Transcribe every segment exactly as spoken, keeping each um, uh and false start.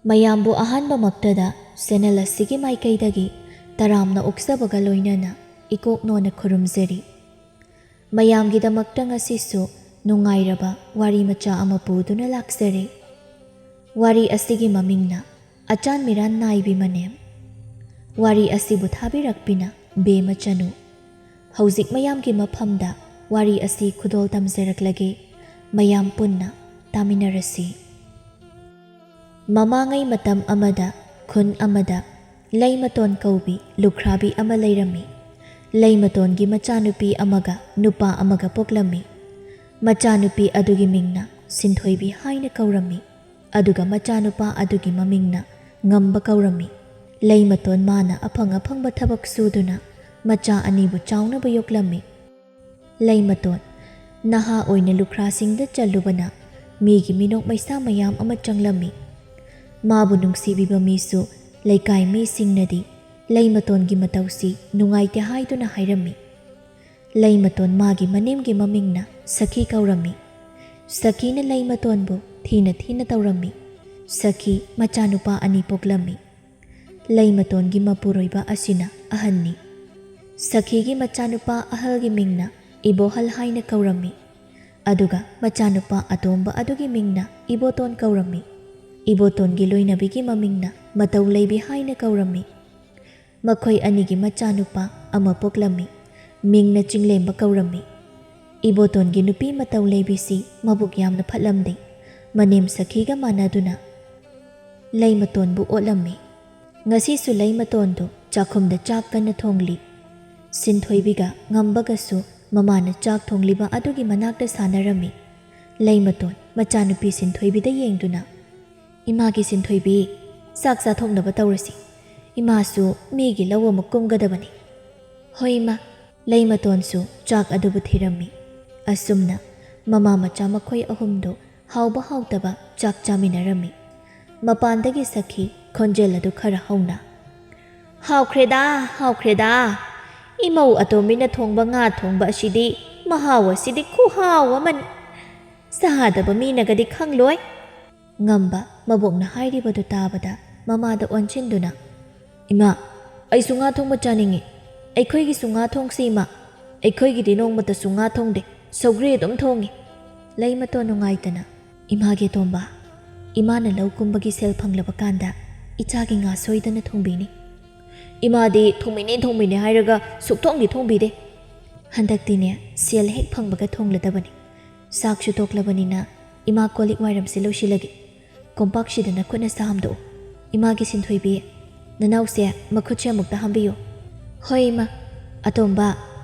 ꯃꯌꯥꯝꯕꯨ ꯑꯍꯥꯟꯕꯃꯛꯇꯗ ꯆꯦꯅꯦꯜ ꯑꯁꯤꯒꯤ ꯃꯥꯏꯀꯩꯗꯒꯤ ꯇꯔꯥꯝꯅ ꯑꯣꯛꯆꯕꯒ ꯂꯣꯏꯅꯅ ꯏꯀꯣꯛꯅꯣꯅ ꯈꯨꯔꯨꯝꯖꯔꯤ꯫ ꯃꯌꯥꯝꯒꯤꯗꯃꯛꯇ ꯉꯁꯤꯁꯨ ꯅꯨꯡꯉꯥꯏꯔꯕ ꯋꯥꯔꯤ ꯃꯆꯥ ꯑꯃ ꯄꯨꯗꯨꯅ ꯂꯥꯛꯆꯔꯦ꯫ ꯋꯥꯔꯤ ꯑꯁꯤꯒꯤ ꯃꯃꯤꯡꯅ ꯑꯆꯥꯟ ꯃꯤꯔꯥꯟ ꯅꯥꯏꯕꯤ ꯃꯅꯦꯝ꯫ ꯋꯥꯔꯤ ꯑꯁꯤꯕꯨ ꯊꯥꯕꯤꯔꯛꯄꯤꯅ ꯕꯦꯃ ꯆꯅꯨ꯫ ꯍꯧꯖꯤꯛ ꯃꯌꯥꯝꯒꯤ ꯃꯐꯝꯗ ꯋꯥꯔꯤ ꯑꯁꯤ ꯈꯨꯗꯣꯜ ꯇꯝꯖꯔꯛꯂꯒꯦ꯫ ꯃꯌꯥꯝ ꯄꯨꯟꯅ ꯇꯥꯃꯤꯟꯅꯔꯁꯤ꯫ ꯃꯃꯥꯡꯉꯩ ꯃꯇꯝ ꯑꯃꯗ ꯈꯨꯟ ꯑꯃꯗ ꯂꯩꯃꯇꯣꯟ ꯀꯧꯕꯤ ꯂꯨꯈ꯭ꯔꯥꯕꯤ ꯑꯃ ꯂꯩꯔꯝꯃꯤ꯫ ꯂꯩꯃꯇꯣꯟꯒꯤ ꯃꯆꯥꯅꯨꯄꯤ ꯑꯃꯒ ꯅꯨꯄꯥ ꯑꯃꯒ ꯄꯣꯛꯂꯝꯃꯤ꯫ ꯃꯆꯥꯅꯨꯄꯤ ꯑꯗꯨꯒꯤ ꯃꯤꯡꯅ ꯁꯤꯟꯊꯣꯏꯕꯤ ꯍꯥꯏꯅ ꯀꯧꯔꯝꯃꯤ꯫ ꯑꯗꯨꯒ ꯃꯆꯥꯅꯨꯄꯥ ꯑꯗꯨꯒꯤ ꯃꯃꯤꯡꯅ ꯉꯝꯕ ꯀꯧꯔꯝꯃꯤ꯫ ꯂꯩꯃꯇꯣꯟ ꯃꯥꯅ ꯑꯐꯪ ꯑꯐꯪꯕ ꯊꯕꯛ ꯁꯨꯗꯨꯅ ꯃꯆꯥ ꯑꯅꯤꯕꯨ ꯆꯥꯎꯅꯕ ꯌꯣꯛꯂꯝꯃꯤ꯫ ꯂꯩꯃꯇꯣꯟ ꯅꯍꯥ ꯑꯣꯏꯅ ꯂꯨꯈ꯭ꯔꯥꯁꯤꯡꯗ ꯆꯜꯂꯨꯕꯅ ꯃꯤꯒꯤ ꯃꯤꯅꯣꯛ ꯃꯩꯁꯥ ꯃꯌꯥꯝ ꯑꯃ ꯆꯪꯂꯝꯃꯤ꯫ ꯃꯥꯕꯨ ꯅꯨꯡꯁꯤꯕꯤꯕ ꯃꯤꯁꯨ ꯂꯩꯀꯥꯏ ꯃꯤꯁꯤꯡꯅꯗꯤ ꯂꯩꯃꯇꯣꯟꯒꯤ ꯃꯇꯧꯁꯤ ꯅꯨꯡꯉꯥꯏꯇꯦ ꯍꯥꯏꯗꯨꯅ ꯍꯥꯏꯔꯝꯃꯤ꯫ ꯂꯩꯃꯇꯣꯟ ꯃꯥꯒꯤ ꯃꯅꯦꯝꯒꯤ ꯃꯃꯤꯡꯅ ꯁꯈꯤ ꯀꯧꯔꯝꯃꯤ꯫ ꯁꯈꯤꯅ ꯂꯩꯃꯇꯣꯟꯕꯨ ꯊꯤꯅ ꯊꯤꯅ ꯇꯧꯔꯝꯃꯤ꯫ ꯁꯈꯤ ꯃꯆꯥꯅꯨꯄꯥ ꯑꯅꯤ ꯄꯣꯛꯂꯝꯃꯤ꯫ ꯂꯩꯃꯇꯣꯟꯒꯤ ꯃꯄꯨꯔꯣꯏꯕ ꯑꯁꯤꯅ ꯑꯍꯟꯅꯤ꯫ ꯁꯈꯤꯒꯤ ꯃꯆꯥꯅꯨꯄꯥ ꯑꯍꯜꯒꯤ ꯃꯤꯡꯅ ꯏꯕꯣꯍꯜ ꯍꯥꯏꯅ ꯀꯧꯔꯝꯃꯤ꯫ ꯑꯗꯨꯒ ꯃꯆꯥꯅꯨꯄꯥ ꯑꯇꯣꯝꯕ ꯑꯗꯨꯒꯤ ꯃꯤꯡꯅ ꯏꯕꯣꯇꯣꯟ ꯀꯧꯔꯝꯃꯤ꯫ ꯏꯕꯣꯇꯣꯟꯒꯤ ꯂꯣꯏꯅꯕꯤꯒꯤ ꯃꯃꯤꯡꯅ ꯃꯇꯧ ꯂꯩꯕꯤ ꯍꯥꯏꯅ ꯀꯧꯔꯝꯃꯤ꯫ ꯃꯈꯣꯏ ꯑꯅꯤꯒꯤ ꯃꯆꯥꯅꯨꯄꯥ ꯑꯃ ꯄꯣꯛꯂꯝꯃꯤ꯫ ꯃꯤꯡꯅ ꯆꯤꯡꯂꯦꯝꯕ ꯀꯧꯔꯝꯃꯤ꯫ ꯏꯕꯣꯇꯣꯟꯒꯤ ꯅꯨꯄꯤ ꯃꯇꯧ ꯂꯩꯕꯤꯁꯤ ꯃꯕꯨꯛ ꯌꯥꯝꯅ ꯐꯠꯂꯝꯗꯦ꯫ ꯃꯅꯦꯝ ꯁꯈꯤꯒ ꯃꯥꯟꯅꯗꯨꯅ ꯂꯩꯃꯇꯣꯟꯕꯨ ꯑꯣꯠꯂꯝꯃꯤ꯫ ꯉꯁꯤꯁꯨ ꯂꯩꯃꯇꯣꯟꯗꯨ ꯆꯥꯛꯈꯨꯝꯗ ꯆꯥꯛ ꯀꯟꯅ ꯊꯣꯡꯂꯤ꯫ ꯁꯤꯟꯊꯣꯏꯕꯤꯒ ꯉꯝꯕꯒꯁꯨ ꯃꯃꯥꯅ ꯆꯥꯛ ꯊꯣꯡꯂꯤꯕ ꯑꯗꯨꯒꯤ ꯃꯅꯥꯛꯇ ꯁꯥꯟꯅꯔꯝꯃꯤ꯫ ꯂꯩꯃꯇꯣꯟ ꯃꯆꯥꯅꯨꯄꯤ ꯁꯤꯟꯊꯣꯏꯕꯤꯗ ꯌꯦꯡꯗꯨꯅ, "ꯏꯃꯥꯒꯤ ꯁꯤꯟꯊꯣꯏꯕꯤ, ꯆꯥꯛ ꯆꯥꯊꯣꯛꯅꯕ ꯇꯧꯔꯁꯤ꯫ ꯏꯃꯥꯁꯨ ꯃꯤꯒꯤ ꯂꯧ ꯑꯃꯨꯛ ꯀꯨꯝꯒꯗꯕꯅꯤ꯫" "ꯍꯣꯏ, ꯏꯃꯥ꯫" ꯂꯩꯃꯇꯣꯟꯁꯨ ꯆꯥꯛ ꯑꯗꯨꯕꯨ ꯊꯤꯔꯝꯃꯤ꯫ ꯑꯁꯨꯝꯅ ꯃꯃꯥ ꯃꯆꯥ ꯃꯈꯣꯏ ꯑꯍꯨꯝꯗꯨ ꯍꯥꯎꯕ ꯍꯥꯎꯇꯕ ꯆꯥꯛ ꯆꯥꯃꯤꯟꯅꯔꯝꯃꯤ꯫ ꯃꯄꯥꯟꯗꯒꯤ ꯁꯈꯤ ꯈꯣꯟꯖꯦꯜ ꯑꯗꯨ ꯈꯔ ꯍꯧꯅ, "ꯍꯥꯎꯈ꯭ꯔꯦꯗꯥ, ꯍꯥꯎꯈ꯭ꯔꯦꯗꯥ꯫ ꯏꯃꯧ ꯑꯇꯣꯝꯕꯤꯅ ꯊꯣꯡꯕ ꯉꯥ ꯊꯣꯡꯕ ꯑꯁꯤꯗꯤ ꯃꯍꯥꯎ ꯑꯁꯤꯗꯤ ꯈꯨꯍꯥꯎ ꯑꯃꯅꯤ꯫ ꯆꯥꯗꯕ ꯃꯤꯅꯒꯗꯤ ꯈꯪꯂꯣꯏ꯫" ꯉꯝꯕ ꯃꯕꯣꯛꯅ ꯍꯥꯏꯔꯤꯕꯗꯨ ꯇꯥꯕꯗ ꯃꯃꯥꯗ ꯑꯣꯟꯁꯤꯟꯗꯨꯅ, "ꯏꯃꯥ, ꯑꯩꯁꯨ ꯉꯥ ꯊꯣꯡꯕ ꯆꯥꯅꯤꯡꯉꯤ꯫ ꯑꯩꯈꯣꯏꯒꯤꯁꯨ ꯉꯥ ꯊꯣꯡꯁꯤ, ꯏꯃꯥ꯫ ꯑꯩꯈꯣꯏꯒꯤꯗꯤ ꯅꯣꯡꯃꯇꯁꯨ ꯉꯥ ꯊꯣꯡꯗꯦ, ꯁꯧꯒ꯭ꯔꯤ ꯑꯗꯨꯝ ꯊꯣꯡꯉꯤ꯫" ꯂꯩꯃꯇꯣꯟ ꯅꯨꯡꯉꯥꯏꯇꯅ, "ꯏꯃꯥꯒꯤ ꯑꯇꯣꯝꯕ, ꯏꯃꯥꯅ ꯂꯧ ꯀꯨꯝꯕꯒꯤ ꯁꯦꯜ ꯐꯪꯂꯕ ꯀꯥꯟꯗ ꯏꯆꯥꯒꯤ ꯉꯥ ꯁꯣꯏꯗꯅ ꯊꯣꯡꯕꯤꯅꯤ꯫ ꯏꯃꯥꯗꯤ ꯊꯣꯡꯕꯤꯅꯤ, ꯊꯣꯡꯕꯤꯅꯤ ꯍꯥꯏꯔꯒ ꯁꯨꯛꯊꯣꯡꯗꯤ ꯊꯣꯡꯕꯤꯗꯦ꯫ ꯍꯟꯗꯛꯇꯤꯅꯦ, ꯁꯦꯜ ꯍꯦꯛ ꯐꯪꯕꯒ ꯊꯣꯡꯂꯗꯕꯅꯤ꯫ ꯆꯥꯛꯁꯨ ꯇꯣꯛꯂꯕꯅꯤꯅ ꯏꯃꯥ ꯀꯣꯜ ꯂꯤꯛ ꯋꯥꯏꯔꯝꯁꯦ ꯂꯣꯏꯁꯤꯜꯂꯒꯦ꯫ ꯀꯣꯝꯄꯥꯛꯁꯤꯗ ꯅꯈꯨꯠꯅ ꯁꯥ ꯍꯥꯝꯗꯣꯛꯎ꯫ ꯏꯃꯥꯒꯤ ꯁꯤꯟꯊꯣꯏꯕꯤ, ꯅꯅꯥꯎꯁꯦ ꯃꯈꯨꯠꯁꯦ ꯑꯃꯨꯛꯇ ꯍꯥꯝꯕꯤꯌꯨ꯫" "ꯍꯣꯏ, ꯏꯃꯥ꯫" "ꯑꯇꯣꯝꯕ,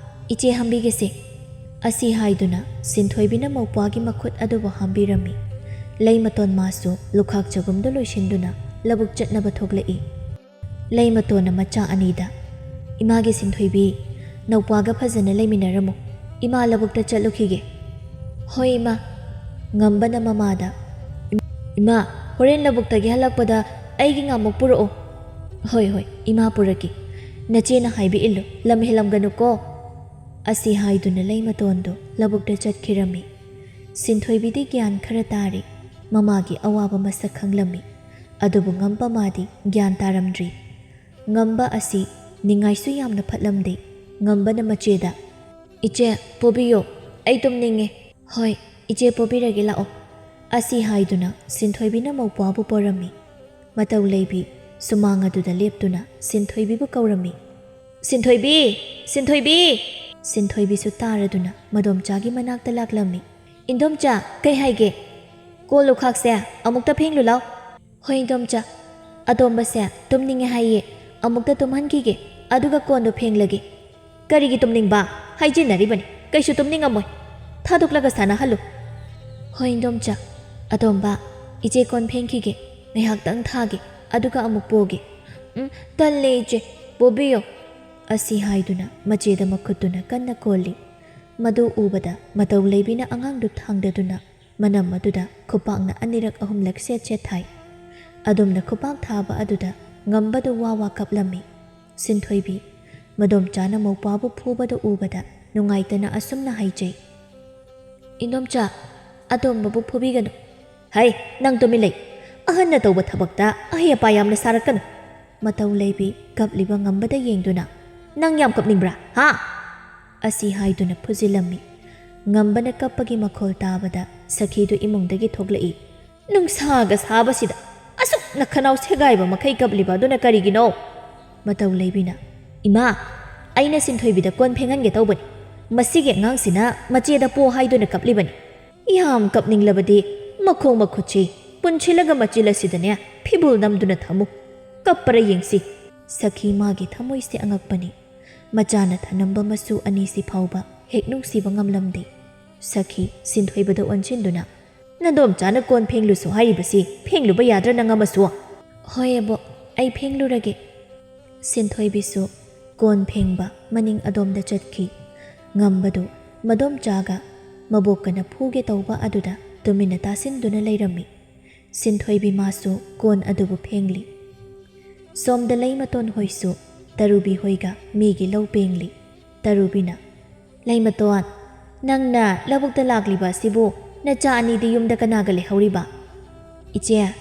ꯏꯆꯦ ꯍꯥꯝꯕꯤꯒꯦꯁꯦ꯫" ꯑꯁꯤ ꯍꯥꯏꯗꯨꯅ ꯁꯤꯟꯊꯣꯏꯕꯤꯅ ꯃꯧꯄ꯭ꯋꯥꯒꯤ ꯃꯈꯨꯠ ꯑꯗꯨꯕꯨ ꯍꯥꯝꯕꯤꯔꯝꯃꯤ꯫ ꯂꯩꯃꯇꯣꯟ ꯃꯥꯁꯨ ꯂꯨꯈꯥꯛ ꯆꯒꯨꯝꯗꯨ ꯂꯣꯏꯁꯤꯟꯗꯨꯅ ꯂꯧꯕꯨꯛ ꯆꯠꯅꯕ ꯊꯣꯛꯂꯛꯏ꯫ ꯂꯩꯃꯇꯣꯟꯅ ꯃꯆꯥ ꯑꯅꯤꯗ, "ꯏꯃꯥꯒꯤ ꯁꯤꯟꯊꯣꯏꯕꯤ, ꯅꯧꯄ꯭ꯋꯥꯒ ꯐꯖꯅ ꯂꯩꯃꯤꯟꯅꯔꯝꯃꯨ꯫ ꯏꯃꯥ ꯂꯧꯕꯨꯛꯇ ꯆꯠꯂꯨꯈꯤꯒꯦ꯫" "ꯍꯣꯏ, ꯏꯃꯥ꯫" ꯉꯝꯕꯅ ꯃꯃꯥꯗ, "ꯏꯝ-, ꯏꯃꯥ, ꯍꯣꯔꯦꯟ ꯂꯧꯕꯨꯛꯇꯒꯤ ꯍꯜꯂꯛꯄꯗ ꯑꯩꯒꯤ ꯉꯥꯃꯨꯛ ꯄꯨꯔꯛꯑꯣ꯫" "ꯍꯣꯏ, ꯍꯣꯏ, ꯏꯃꯥ ꯄꯨꯔꯛꯀꯦ꯫ ꯅꯆꯦꯅ ꯍꯥꯏꯕ ꯏꯜꯂꯨ, ꯂꯝ ꯍꯦꯜꯂꯝꯒꯅꯨꯀꯣ꯫" ꯑꯁꯤ ꯍꯥꯏꯗꯨꯅ ꯂꯩꯃꯇꯣꯟꯗꯨ ꯂꯧꯕꯨꯛꯇ ꯆꯠꯈꯤꯔꯝꯃꯤ꯫ ꯁꯤꯟꯊꯣꯏꯕꯤꯗꯤ ꯒ꯭ꯌꯥꯟ ꯈꯔ ꯇꯥꯔꯤ꯫ ꯃꯃꯥꯒꯤ ꯑꯋꯥꯕ ꯃꯁꯛ ꯈꯪꯂꯝꯃꯤ꯫ ꯑꯗꯨꯕꯨ ꯉꯝꯕ ꯃꯥꯗꯤ ꯒ꯭ꯌꯥꯟ ꯇꯥꯔꯝꯗ꯭ꯔꯤ꯫ ꯉꯝꯕ ꯑꯁꯤ ꯅꯤꯡꯉꯥꯏꯁꯨ ꯌꯥꯝꯅ ꯐꯠꯂꯝꯗꯦ꯫ ꯉꯝꯕꯅ ꯃꯆꯦꯗ, "ꯏꯆꯦ, ꯄꯣꯕꯤꯌꯣ, ꯑꯩ ꯇꯨꯝꯅꯤꯡꯉꯦ꯫" "ꯍꯣꯏ, ꯏꯆꯦ ꯄꯣꯕꯤꯔꯒꯦ, ꯂꯥꯛꯑꯣ꯫" ꯑꯁꯤ ꯍꯥꯏꯗꯨꯅ ꯁꯤꯟꯊꯣꯏꯕꯤꯅ ꯃꯧꯄ꯭ꯋꯥꯕꯨ ꯄꯣꯔꯝꯃꯤ꯫ ꯃꯇꯧ ꯂꯩꯕꯤ ꯁꯨꯃꯥꯡ ꯑꯗꯨꯗ ꯂꯦꯞꯇꯨꯅ ꯁꯤꯟꯊꯣꯏꯕꯤꯕꯨ ꯀꯧꯔꯝꯃꯤ꯫ "ꯁꯤꯟꯊꯣꯏꯕꯤ! ꯁꯤꯟꯊꯣꯏꯕꯤ!" ꯁꯤꯟꯊꯣꯏꯕꯤꯁꯨ ꯇꯥꯔꯗꯨꯅ ꯃꯗꯣꯝꯆꯥꯒꯤ ꯃꯅꯥꯛꯇ ꯂꯥꯛꯂꯝꯃꯤ꯫ "ꯏꯟꯗꯣꯝꯆꯥ, ꯀꯩ ꯍꯥꯏꯒꯦ? ꯀꯣꯜ ꯂꯨꯈꯥꯛꯁꯦ ꯑꯃꯨꯛꯇ ꯐꯦꯡꯂꯨ ꯂꯥꯎ꯫" "ꯍꯣꯏ, ꯏꯟꯗꯣꯝꯆꯥ꯫ ꯑꯇꯣꯝꯕꯁꯦ ꯇꯨꯝꯅꯤꯡꯉꯦ ꯍꯥꯏꯌꯦ, ꯑꯃꯨꯛꯇ ꯇꯨꯝꯍꯟꯈꯤꯒꯦ, ꯑꯗꯨꯒ ꯀꯣꯟꯗꯣ ꯐꯦꯡꯂꯒꯦ꯫" "ꯀꯔꯤꯒꯤ ꯇꯨꯝꯅꯤꯡꯕ? ꯍꯥꯏꯖꯤꯟꯅꯔꯤꯕꯅꯤ, ꯀꯩꯁꯨ ꯇꯨꯝꯅꯤꯡꯉꯝꯃꯣꯏ꯫ ꯊꯥꯗꯣꯛꯂꯒ ꯁꯥꯟꯅꯍꯜꯂꯨ꯫" "ꯍꯣꯏ, ꯏꯟꯗꯣꯝꯆꯥ꯫ ꯑꯇꯣꯝꯕ, ꯏꯆꯦ ꯀꯣꯟ ꯐꯦꯡꯈꯤꯒꯦ, ꯉꯥꯏꯍꯥꯛꯇꯪ ꯊꯥꯒꯦ, ꯑꯗꯨꯒ ꯑꯃꯨꯛ ꯄꯣꯒꯦ꯫" "ꯎꯝ, ꯇꯜꯂꯦ ꯏꯆꯦ, ꯄꯣꯕꯤꯌꯣ꯫" ꯑꯁꯤ ꯍꯥꯏꯗꯨꯅ ꯃꯆꯦꯗ ꯃꯈꯨꯠꯇꯨꯅ ꯀꯟꯅ ꯀꯣꯜꯂꯤ꯫ ꯃꯗꯨ ꯎꯕꯗ ꯃꯇꯧ ꯂꯩꯕꯤꯅ ꯑꯉꯥꯡꯗꯨ ꯊꯥꯡꯗꯗꯨꯅ ꯃꯅꯝ ꯑꯗꯨꯗ ꯈꯨꯄꯥꯛꯅ ꯑꯅꯤꯔꯛ ꯑꯍꯨꯝꯂꯛ ꯁꯦꯠ ꯁꯦꯠ ꯊꯥꯏ꯫ ꯑꯗꯨꯝꯅ ꯈꯨꯄꯥꯛ ꯊꯥꯕ ꯑꯗꯨꯗ ꯉꯝꯕꯗꯨ ꯋꯥ ꯋꯥ ꯀꯞꯂꯝꯃꯤ꯫ ꯁꯤꯟꯊꯣꯏꯕꯤ, ꯃꯗꯣꯝꯆꯥꯅ ꯃꯧꯄ꯭ꯋꯥꯕꯨ ꯐꯨꯕꯗꯨ ꯎꯕꯗ ꯅꯨꯡꯉꯥꯏꯇꯅ ꯑꯁꯨꯝꯅ ꯍꯥꯏꯖꯩ, "ꯏꯟꯗꯣꯝꯆꯥ, ꯑꯇꯣꯝꯕꯕꯨ ꯐꯨꯕꯤꯒꯅꯨ꯫ "ꯍꯩ, ꯅꯪ ꯇꯨꯃꯤꯟ ꯂꯩ꯫ ꯑꯍꯟꯅ ꯇꯧꯕ ꯊꯕꯛꯇ ꯑꯍꯩ ꯑꯄꯥ ꯌꯥꯝꯅ ꯁꯥꯔꯛꯀꯅꯨ꯫" ꯃꯇꯧ ꯂꯩꯕꯤ ꯀꯞꯂꯤꯕ ꯉꯝꯕꯗ ꯌꯦꯡꯗꯨꯅ, "ꯅꯪ ꯌꯥꯝ ꯀꯞꯅꯤꯡꯕ꯭ꯔꯥ, ꯍꯥ?" ꯑꯁꯤ ꯍꯥꯏꯗꯨꯅ ꯐꯨꯖꯤꯜꯂꯝꯃꯤ꯫ ꯉꯝꯕꯅ ꯀꯞꯄꯒꯤ ꯃꯈꯣꯜ ꯇꯥꯕꯗ ꯁꯈꯤꯗꯨ ꯏꯃꯨꯡꯗꯒꯤ ꯊꯣꯛꯂꯛꯏ꯫ "ꯅꯨꯡꯁꯥꯒ ꯁꯥꯕꯁꯤꯗ ꯑꯁꯨꯛ ꯅꯈꯅꯥꯎ ꯁꯦꯒꯥꯏꯕ ꯃꯈꯩ ꯀꯞꯂꯤꯕ ꯑꯗꯨꯅ ꯀꯔꯤꯒꯤꯅꯣ?" ꯃꯇꯧ ꯂꯩꯕꯤꯅ, "ꯏꯃꯥ, ꯑꯩꯅ ꯁꯤꯟꯊꯣꯏꯕꯤꯗ ꯀꯣꯟ ꯐꯦꯡꯍꯟꯒꯦ ꯇꯧꯕꯅꯤ꯫ ꯃꯁꯤꯒꯤ ꯑꯉꯥꯡꯁꯤꯅ ꯃꯆꯦꯗ ꯄꯣ ꯍꯥꯏꯗꯨꯅ ꯀꯞꯂꯤꯕꯅꯤ꯫ ꯌꯥꯝ ꯀꯞꯅꯤꯡꯂꯕꯗꯤ ꯃꯈꯣꯡ ꯃꯈꯨꯠꯁꯤ ꯄꯨꯟꯁꯤꯜꯂꯒ ꯃꯆꯤꯜ ꯑꯁꯤꯗꯅꯦ ꯐꯤꯕꯨꯜ ꯅꯝꯗꯨꯅ ꯊꯝꯃꯨ꯫ ꯀꯞꯄꯔ ꯌꯦꯡꯁꯤ꯫" ꯁꯈꯤ ꯃꯥꯒꯤ ꯊꯃꯣꯏꯁꯦ ꯑꯉꯛꯄꯅꯤ꯫ ꯃꯆꯥꯅ ꯊꯅꯝꯕ ꯃꯁꯨ ꯑꯅꯤꯁꯤ ꯐꯥꯎꯕ ꯍꯦꯛ ꯅꯨꯡꯁꯤꯕ ꯉꯝꯂꯝꯗꯦ꯫ ꯁꯈꯤ ꯁꯤꯟꯊꯣꯏꯕꯗ ꯑꯣꯟꯁꯤꯟꯗꯨꯅ, "ꯅꯗꯣꯝꯆꯥꯅ ꯀꯣꯟ ꯐꯦꯡꯂꯨꯁꯨ ꯍꯥꯏꯔꯤꯕꯁꯤ ꯐꯦꯡꯂꯨꯕ ꯌꯥꯗ꯭ꯔꯥ ꯅꯪ ꯑꯃꯁꯨ?" "ꯍꯣꯏ ꯑꯕꯣꯛ, ꯑꯩ ꯐꯦꯡꯂꯨꯔꯒꯦ꯫" ꯁꯤꯟꯊꯣꯏꯕꯤꯁꯨ ꯀꯣꯟ ꯐꯦꯡꯕ ꯃꯅꯤꯡ ꯑꯗꯣꯝꯗ ꯆꯠꯈꯤ꯫ ꯉꯝꯕꯗꯨ ꯃꯗꯣꯝꯆꯥꯒ ꯃꯕꯣꯛꯀꯅ ꯐꯨꯒꯦ ꯇꯧꯕ ꯑꯗꯨꯗ ꯇꯨꯃꯤꯟꯅ ꯇꯥꯁꯤꯟꯗꯨꯅ ꯂꯩꯔꯝꯃꯤ꯫ ꯁꯤꯟꯊꯣꯏꯕꯤ ꯃꯥꯁꯨ ꯀꯣꯟ ꯑꯗꯨꯕꯨ ꯐꯦꯡꯂꯤ꯫ ꯁꯣꯝꯗ ꯂꯩꯃꯇꯣꯟ ꯍꯣꯏꯁꯨ ꯇꯔꯨꯕꯤ ꯍꯣꯏꯒ ꯃꯤꯒꯤ ꯂꯧ ꯄꯦꯡꯂꯤ꯫ ꯇꯔꯨꯕꯤꯅ, "ꯂꯩꯃꯇꯣꯟ, ꯅꯪꯅ ꯂꯧꯕꯨꯛꯇ ꯂꯥꯛꯂꯤꯕ ꯑꯁꯤꯕꯨ ꯅꯆꯥ ꯑꯅꯤꯗꯤ ꯌꯨꯝꯗ ꯀꯅꯥꯒ ꯂꯩꯍꯧꯔꯤꯕ?" "ꯏꯆꯦ,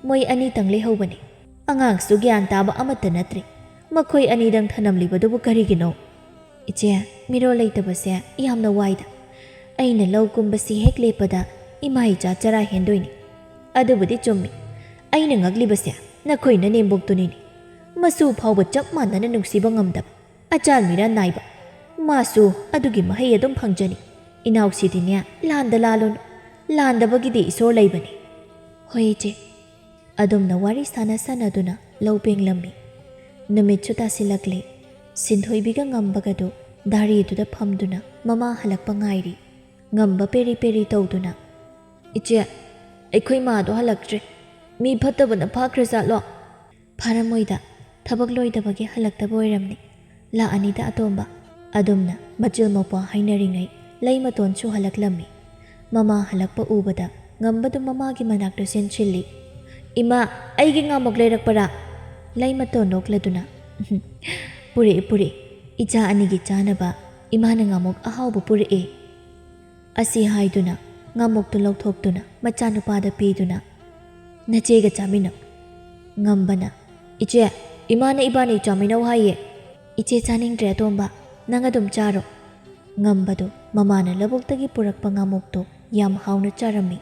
ꯃꯣꯏ ꯑꯅꯤꯇꯪ ꯂꯩꯍꯧꯕꯅꯤ꯫ ꯑꯉꯥꯡꯁꯨ ꯒ꯭ꯌꯥꯟ ꯇꯥꯕ ꯑꯃꯠꯇ ꯅꯠꯇ꯭ꯔꯦ꯫ ꯃꯈꯣꯏ ꯑꯅꯤꯗꯪ ꯊꯅꯝꯂꯤꯕꯗꯨꯕꯨ ꯀꯔꯤꯒꯤꯅꯣ?" "ꯏꯆꯦ, ꯃꯤꯔꯣꯜ ꯂꯩꯇꯕꯁꯦ ꯌꯥꯝꯅ ꯋꯥꯏꯗ꯫ ꯑꯩꯅ ꯂꯧ ꯀꯨꯝꯕꯁꯤ ꯍꯦꯛ ꯂꯦꯞꯄꯗ ꯏꯃꯥ ꯏꯆꯥ ꯆꯔꯥ ꯍꯦꯟꯗꯣꯏꯅꯤ꯫" "ꯑꯗꯨꯕꯨꯗꯤ ꯆꯨꯝꯃꯤ꯫ ꯑꯩꯅ ꯉꯛꯂꯤꯕꯁꯦ ꯅꯈꯣꯏ ꯅꯅꯦꯝꯕꯣꯛꯇꯨꯅꯤꯅꯦ꯫ ꯃꯁꯨ ꯐꯥꯎꯕ ꯆꯞ ꯃꯥꯟꯅꯅ ꯅꯨꯡꯁꯤꯕ ꯉꯝꯗꯕ꯫ ꯑꯆꯥꯜ ꯃꯤꯔꯥ ꯅꯥꯏꯕ꯫ ꯃꯥꯁꯨ ꯑꯗꯨꯒꯤ ꯃꯍꯩ ꯑꯗꯨꯝ ꯐꯪꯖꯅꯤ꯫ ꯏꯅꯥꯎꯁꯤꯗꯤꯅꯦ, ꯂꯥꯟꯗ ꯂꯥꯜꯂꯨꯅꯨ꯫ ꯂꯥꯟꯗꯕꯒꯤꯗꯤ ꯏꯁꯣꯔ ꯂꯩꯕꯅꯤ꯫" "ꯍꯣꯏ ꯏꯆꯦ꯫" ꯑꯗꯨꯝꯅ ꯋꯥꯔꯤ ꯁꯥꯟꯅ ꯁꯥꯟꯅꯗꯨꯅ ꯂꯧ ꯄꯦꯡꯂꯝꯃꯤ꯫ ꯅꯨꯃꯤꯠꯁꯨ ꯇꯥꯁꯤꯜꯂꯛꯂꯦ꯫ ꯁꯤꯟꯊꯣꯏꯕꯤꯒ ꯉꯝꯕꯒꯗꯨ ꯗꯥꯔꯤꯗꯨꯗ ꯐꯝꯗꯨꯅ ꯃꯃꯥ ꯍꯜꯂꯛꯄ ꯉꯥꯏꯔꯤ꯫ ꯉꯝꯕ ꯄꯦꯔꯤ ꯄꯦꯔꯤ ꯇꯧꯗꯨꯅ, "ꯏꯆꯦ, ꯑꯩꯈꯣꯏ ꯃꯥꯗꯣ ꯍꯜꯂꯛꯇ꯭ꯔꯦ꯫ ꯃꯤ ꯐꯠꯇꯕꯅ ꯐꯥꯈ꯭ꯔꯖꯥꯠꯂꯣ?" "ꯐꯥꯔꯝꯃꯣꯏꯗ, ꯊꯕꯛ ꯂꯣꯏꯗꯕꯒꯤ ꯍꯜꯂꯛꯇꯕ ꯑꯣꯏꯔꯝꯅꯤ꯫ ꯂꯥꯛꯑꯅꯤꯗ ꯑꯇꯣꯝꯕ꯫" ꯑꯗꯨꯝꯅ ꯃꯆꯤꯜ ꯃꯧꯄ꯭ꯋꯥ ꯍꯥꯏꯅꯔꯤꯉꯩ ꯂꯩꯃꯇꯣꯟꯁꯨ ꯍꯜꯂꯛꯂꯝꯃꯤ꯫ ꯃꯃꯥ ꯍꯜꯂꯛꯄ ꯎꯕꯗ ꯉꯝꯕꯗꯨ ꯃꯃꯥꯒꯤ ꯃꯅꯥꯛꯇ ꯆꯦꯟꯁꯤꯜꯂꯤ꯫ "ꯏꯃꯥ, ꯑꯩꯒꯤ ꯉꯥꯃꯨꯛ ꯂꯩꯔꯛꯄꯔꯥ?" ꯂꯩꯃꯇꯣꯟ ꯅꯣꯛꯂꯗꯨꯅ, "ꯄꯨꯔꯛꯑꯦ, ꯄꯨꯔꯛꯑꯦ꯫ ꯏꯆꯥ ꯑꯅꯤꯒꯤ ꯆꯥꯅꯕ ꯏꯃꯥꯅ ꯉꯥꯃꯨꯛ ꯑꯍꯥꯎꯕ ꯄꯨꯔꯛꯑꯦ꯫" ꯑꯁꯤ ꯍꯥꯏꯗꯨꯅ ꯉꯥꯃꯣꯛꯇꯨ ꯂꯧꯊꯣꯛꯇꯨꯅ ꯃꯆꯥꯅꯨꯄꯥꯗ ꯄꯤꯗꯨꯅ, "ꯅꯆꯦꯒ ꯆꯥꯃꯤꯟꯅꯧ꯫" ꯉꯝꯕꯅ, "ꯏꯆꯦ, ꯏꯃꯥꯅ ꯏꯕꯥꯅꯤ ꯆꯥꯃꯤꯟꯅꯧ ꯍꯥꯏꯌꯦ꯫" "ꯏꯆꯦ ꯆꯥꯅꯤꯡꯗ꯭ꯔꯦ ꯑꯇꯣꯝꯕ, ꯅꯪ ꯑꯗꯨꯝ ꯆꯥꯔꯣ꯫" ꯉꯝꯕꯗꯨ ꯃꯃꯥꯅ ꯂꯧꯕꯨꯛꯇꯒꯤ ꯄꯨꯔꯛꯄ ꯉꯥꯃꯣꯛꯇꯨ ꯌꯥꯝ ꯍꯥꯎꯅ ꯆꯥꯔꯝꯃꯤ꯫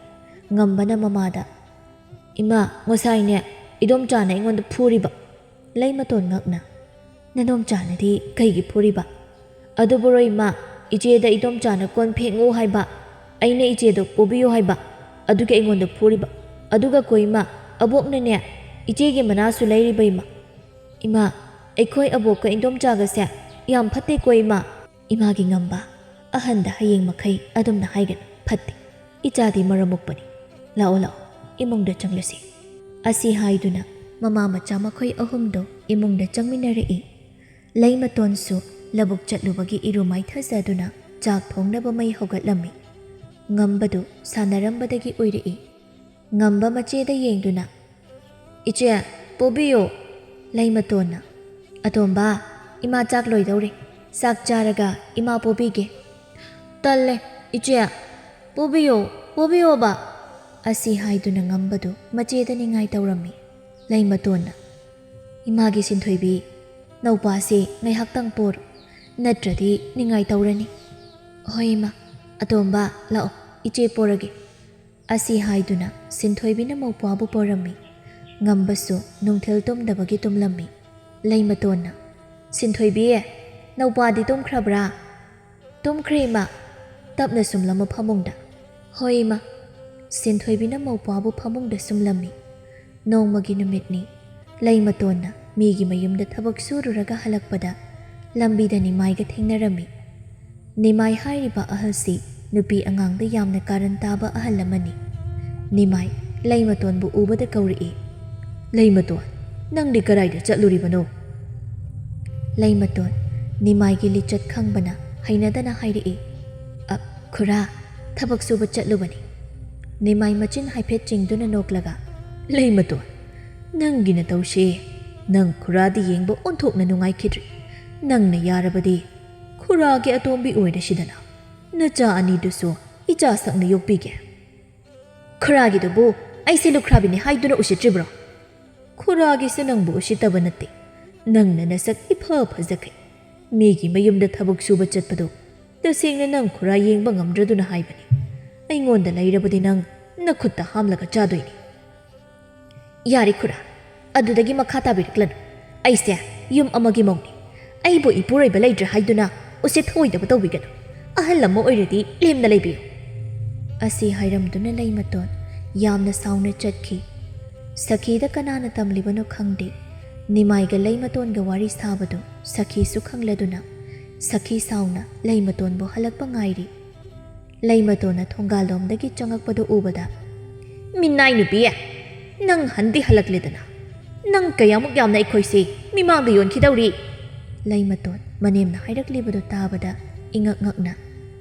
ꯉꯝꯕꯅ ꯃꯃꯥꯗ, "ꯏꯃꯥ, ꯉꯁꯥꯏꯅꯦ ꯏꯗꯣꯝꯆꯥꯅ ꯑꯩꯉꯣꯟꯗ ꯐꯨꯔꯤꯕ꯫" ꯂꯩꯃꯇꯣꯟ ꯉꯛꯅ, "ꯅꯗꯣꯝꯆꯥꯅꯗꯤ ꯀꯩꯒꯤ ꯐꯨꯔꯤꯕ?" "ꯑꯗꯨꯕꯨꯔꯣ ꯏꯃꯥ, ꯏꯆꯦꯗ ꯏꯗꯣꯝꯆꯥꯅ ꯀꯣꯟ ꯐꯦꯡꯉꯨ ꯍꯥꯏꯕ, ꯑꯩꯅ ꯏꯆꯦꯗꯣ ꯄꯣꯕꯤꯌꯨ ꯍꯥꯏꯕ, ꯑꯗꯨꯒꯤ ꯑꯩꯉꯣꯟꯗ ꯐꯨꯔꯤꯕ꯫ ꯑꯗꯨꯒ ꯀꯣ ꯏꯃꯥ, ꯑꯕꯣꯛꯅꯅꯦ ꯏꯆꯦꯒꯤ ꯃꯅꯥꯁꯨ ꯂꯩꯔꯤꯕ ꯏꯃꯥ꯫ ꯏꯃꯥ, ꯑꯩꯈꯣꯏ ꯑꯕꯣꯛꯀ ꯏꯗꯣꯝꯆꯥꯒꯁꯦ ꯌꯥꯝ ꯐꯠꯇꯦꯀꯣ ꯏꯃꯥ꯫" "ꯏꯃꯥꯒꯤ ꯉꯝꯕ, ꯑꯍꯟꯗ ꯍꯌꯦꯡ ꯃꯈꯩ ꯑꯗꯨꯝꯅ ꯍꯥꯏꯒꯅꯨ, ꯐꯠꯇꯦ꯫ ꯏꯆꯥꯗꯤ ꯃꯔꯝ ꯃꯣꯛꯄꯅꯤ꯫ ꯂꯥꯛꯑꯣ, ꯂꯥꯛꯑꯣ, ꯏꯃꯨꯡꯗ ꯆꯪꯂꯁꯤ꯫" ꯑꯁꯤ ꯍꯥꯏꯗꯨꯅ ꯃꯃꯥ ꯃꯆꯥ ꯃꯈꯣꯏ ꯑꯍꯨꯝꯗꯣ ꯏꯃꯨꯡꯗ ꯆꯪꯃꯤꯟꯅꯔꯛꯏ꯫ ꯂꯩꯃꯇꯣꯟꯁꯨ ꯂꯧꯕꯨꯛ ꯆꯠꯂꯨꯕꯒꯤ ꯏꯔꯨ ꯃꯥꯏꯊꯖꯗꯨꯅ ꯆꯥꯛ ꯊꯣꯡꯅꯕ ꯃꯩ ꯍꯧꯒꯠꯂꯝꯃꯤ꯫ ꯉꯝꯕꯗꯨ ꯁꯥꯟꯅꯔꯝꯕꯗꯒꯤ ꯑꯣꯏꯔꯛꯏ꯫ ꯉꯝꯕ ꯃꯆꯦꯗ ꯌꯦꯡꯗꯨꯅ, "ꯏꯆꯦ, ꯄꯣꯕꯤꯌꯨ꯫" ꯂꯩꯃꯇꯣꯟꯅ, "ꯑꯇꯣꯝꯕ, ꯏꯃꯥ ꯆꯥꯛ ꯂꯣꯏꯗꯧꯔꯦ꯫ ꯆꯥꯛ ꯆꯥꯔꯒ ꯏꯃꯥ ꯄꯣꯕꯤꯒꯦ꯫" "ꯇꯜꯂꯦ, ꯏꯆꯦ, ꯄꯣꯕꯤꯌꯣ, ꯄꯣꯕꯤꯌꯣꯕ꯫" ꯑꯁꯤ ꯍꯥꯏꯗꯨꯅ ꯉꯝꯕꯗꯨ ꯃꯆꯦꯗ ꯅꯤꯡꯉꯥꯏ ꯇꯧꯔꯝꯃꯤ꯫ ꯂꯩꯃꯇꯣꯟꯅ, "ꯏꯃꯥꯒꯤ ꯁꯤꯟꯊꯣꯏꯕꯤ, ꯅꯧꯄꯥꯁꯤ ꯉꯥꯏꯍꯥꯛꯇꯪ ꯄꯣꯔꯣ, ꯅꯠꯇ꯭ꯔꯗꯤ ꯅꯤꯡꯉꯥꯏ ꯇꯧꯔꯅꯤ꯫" "ꯍꯣꯏ ꯏꯃꯥ꯫ ꯑꯇꯣꯝꯕ, ꯂꯥꯛꯑꯣ, ꯏꯆꯦ ꯄꯣꯔꯒꯦ꯫" ꯑꯁꯤ ꯍꯥꯏꯗꯨꯅ ꯁꯤꯟꯊꯣꯏꯕꯤꯅ ꯃꯧꯄ꯭ꯋꯥꯕꯨ ꯄꯣꯔꯝꯃꯤ꯫ ꯉꯝꯕꯁꯨ ꯅꯨꯡꯊꯤꯜ ꯇꯨꯝꯗꯕꯒꯤ ꯇꯨꯝꯂꯝꯃꯤ꯫ ꯂꯩꯃꯇꯣꯟꯅ, "ꯁꯤꯟꯊꯣꯏꯕꯤ, ꯅꯧꯄ꯭ꯋꯥꯗꯤ ꯇꯨꯝꯈ꯭ꯔꯕ꯭ꯔꯥ?" "ꯇꯨꯝꯈ꯭ꯔꯦ ꯏꯃꯥ, ꯇꯞꯅ ꯁꯨꯝꯂꯝꯃꯨ ꯐꯃꯨꯡꯗ꯫" "ꯍꯣꯏ ꯏꯃꯥ꯫" ꯁꯤꯟꯊꯣꯏꯕꯤꯅ ꯃꯧꯄ꯭ꯋꯥꯕꯨ ꯐꯃꯨꯡꯗ ꯁꯨꯝꯂꯝꯃꯤ꯫ ꯅꯣꯡꯃꯒꯤ ꯅꯨꯃꯤꯠꯅꯤ꯫ ꯂꯩꯃꯇꯣꯟꯅ ꯃꯤꯒꯤ ꯃꯌꯨꯝꯗ ꯊꯕꯛ ꯁꯨꯔꯨꯔꯒ ꯍꯜꯂꯛꯄꯗ ꯂꯝꯕꯤꯗ ꯅꯤꯃꯥꯏꯒ ꯊꯦꯡꯅꯔꯝꯃꯤ꯫ ꯅꯤꯃꯥꯏ ꯍꯥꯏꯔꯤꯕ ꯑꯍꯜꯁꯤ ꯅꯨꯄꯤ ꯑꯉꯥꯡꯗ ꯌꯥꯝꯅ ꯀꯥꯔꯟ ꯇꯥꯕ ꯑꯍꯜ ꯑꯃꯅꯤ꯫ ꯅꯤꯃꯥꯏ ꯂꯩꯃꯇꯣꯟꯕꯨ ꯎꯕꯗ ꯀꯧꯔꯛꯏ, "ꯂꯩꯃꯇꯣꯟ, ꯅꯪꯗꯤ ꯀꯗꯥꯏꯗ ꯆꯠꯂꯨꯔꯤꯕꯅꯣ?" ꯂꯩꯃꯇꯣꯟ ꯅꯤꯃꯥꯏꯒꯤ ꯂꯤꯆꯠ ꯈꯪꯕꯅ ꯍꯩꯅꯗꯅ ꯍꯥꯏꯔꯛꯏ, "ꯑ, ꯈꯨꯔꯥ, ꯊꯕꯛ ꯁꯨꯕ ꯆꯠꯂꯨꯕꯅꯤ꯫" ꯅꯤꯃꯥꯏ ꯃꯆꯤꯟ ꯍꯥꯏꯐꯦꯠ ꯆꯤꯡꯗꯨꯅ ꯅꯣꯛꯂꯒ, "ꯂꯩꯃꯇꯣꯟ, ꯅꯪꯒꯤ ꯅꯇꯧꯁꯤ ꯅꯪ ꯈꯨꯔꯥꯗꯤ ꯌꯦꯡꯕ ꯑꯣꯟꯊꯣꯛꯅ ꯅꯨꯡꯉꯥꯏꯈꯤꯗ꯭ꯔꯤ꯫ ꯅꯪꯅ ꯌꯥꯔꯕꯗꯤ ꯈꯨꯔꯥꯒꯤ ꯑꯇꯣꯝꯕꯤ ꯑꯣꯏꯔꯁꯤꯗꯅ꯫ ꯅꯆꯥ ꯑꯅꯤꯗꯨꯁꯨ ꯏꯆꯥ ꯁꯛꯅ ꯌꯣꯛꯄꯤꯒꯦ꯫ ꯈꯨꯔꯥꯒꯤꯗꯨꯕꯨ ꯑꯩꯁꯦ ꯂꯨꯈ꯭ꯔꯥꯕꯤꯅꯤ ꯍꯥꯏꯗꯨꯅ ꯎꯁꯤꯠꯇ꯭ꯔꯤꯕ꯭ꯔꯣ? ꯈꯨꯔꯥꯒꯤꯁꯨ ꯅꯪꯕꯨ ꯎꯁꯤꯠꯇꯕ ꯅꯠꯇꯦ꯫ ꯅꯪꯅ ꯅꯁꯛ ꯏꯐ ꯐꯖꯈꯩ ꯃꯤꯒꯤ ꯃꯌꯨꯝꯗ ꯊꯕꯛ ꯁꯨꯕ ꯆꯠꯄꯗꯨ ꯇꯁꯦꯡꯅ ꯅꯪ ꯈꯨꯔꯥ ꯌꯦꯡꯕ ꯉꯝꯗ꯭ꯔꯗꯨꯅ ꯍꯥꯏꯕꯅꯤ꯫ ꯑꯩꯉꯣꯟꯗ ꯂꯩꯔꯕꯗꯤ ꯅꯪ ꯅꯈꯨꯠꯇ ꯍꯥꯝꯂꯒ ꯆꯥꯗꯣꯏꯅꯤ꯫ ꯌꯥꯔꯦ ꯈꯨꯔꯥ, ꯑꯗꯨꯗꯒꯤ ꯃꯈꯥ ꯇꯥꯕꯤꯔꯛꯂꯅꯨ꯫ ꯑꯩꯁꯦ ꯌꯨꯝ ꯑꯃꯒꯤ ꯃꯧꯅꯤ꯫ ꯑꯩꯕꯨ ꯏꯄꯨꯔꯣꯏꯕ ꯂꯩꯇ꯭ꯔꯦ ꯍꯥꯏꯗꯨꯅ ꯎꯁꯤꯠ ꯊꯑꯣꯏꯗꯕ ꯇꯧꯕꯤꯒꯅꯨ꯫ ꯑꯍꯜ ꯑꯃ ꯑꯣꯏꯔꯗꯤ ꯂꯦꯝꯅ ꯂꯩꯕꯤꯌꯨ꯫ ꯑꯁꯤ ꯍꯥꯏꯔꯝꯗꯨꯅ ꯂꯩꯃꯇꯣꯟ ꯌꯥꯝꯅ ꯁꯥꯎꯅ ꯆꯠꯈꯤ꯫ ꯁꯈꯤꯗ ꯀꯅꯥꯅ ꯇꯝꯂꯤꯕꯅꯣ ꯈꯪꯗꯦ, ꯅꯤꯃꯥꯏꯒ ꯂꯩꯃꯇꯣꯟꯒ ꯋꯥꯔꯤ ꯁꯥꯕꯗꯨ ꯁꯈꯤꯁꯨ ꯈꯪꯂꯗꯨꯅ ꯁꯈꯤ ꯁꯥꯎꯅ ꯂꯩꯃꯇꯣꯟꯕꯨ ꯍꯜꯂꯛꯄ ꯉꯥꯏꯔꯤ꯫ ꯂꯩꯃꯇꯣꯟꯅ ꯊꯣꯡꯒꯥꯜꯂꯣꯝꯗꯒꯤ ꯆꯪꯉꯛꯄꯗꯨ ꯎꯕꯗ, "ꯃꯤꯅꯥꯏ ꯅꯨꯄꯤ, ꯅꯪ ꯍꯟꯗꯤ ꯍꯜꯂꯛꯂꯦꯗꯅ꯫ ꯅꯪ ꯀꯌꯥꯃꯨꯛ ꯌꯥꯝꯅ ꯑꯩꯈꯣꯏꯁꯦ ꯃꯤꯃꯥꯡꯗ ꯌꯣꯟꯈꯤꯗꯧꯔꯤ?" ꯂꯩꯃꯇꯣꯟ ꯃꯅꯦꯝꯅ ꯍꯥꯏꯔꯛꯂꯤꯕꯗꯨ ꯇꯥꯕꯗ ꯏꯉꯛ ꯉꯛꯅ,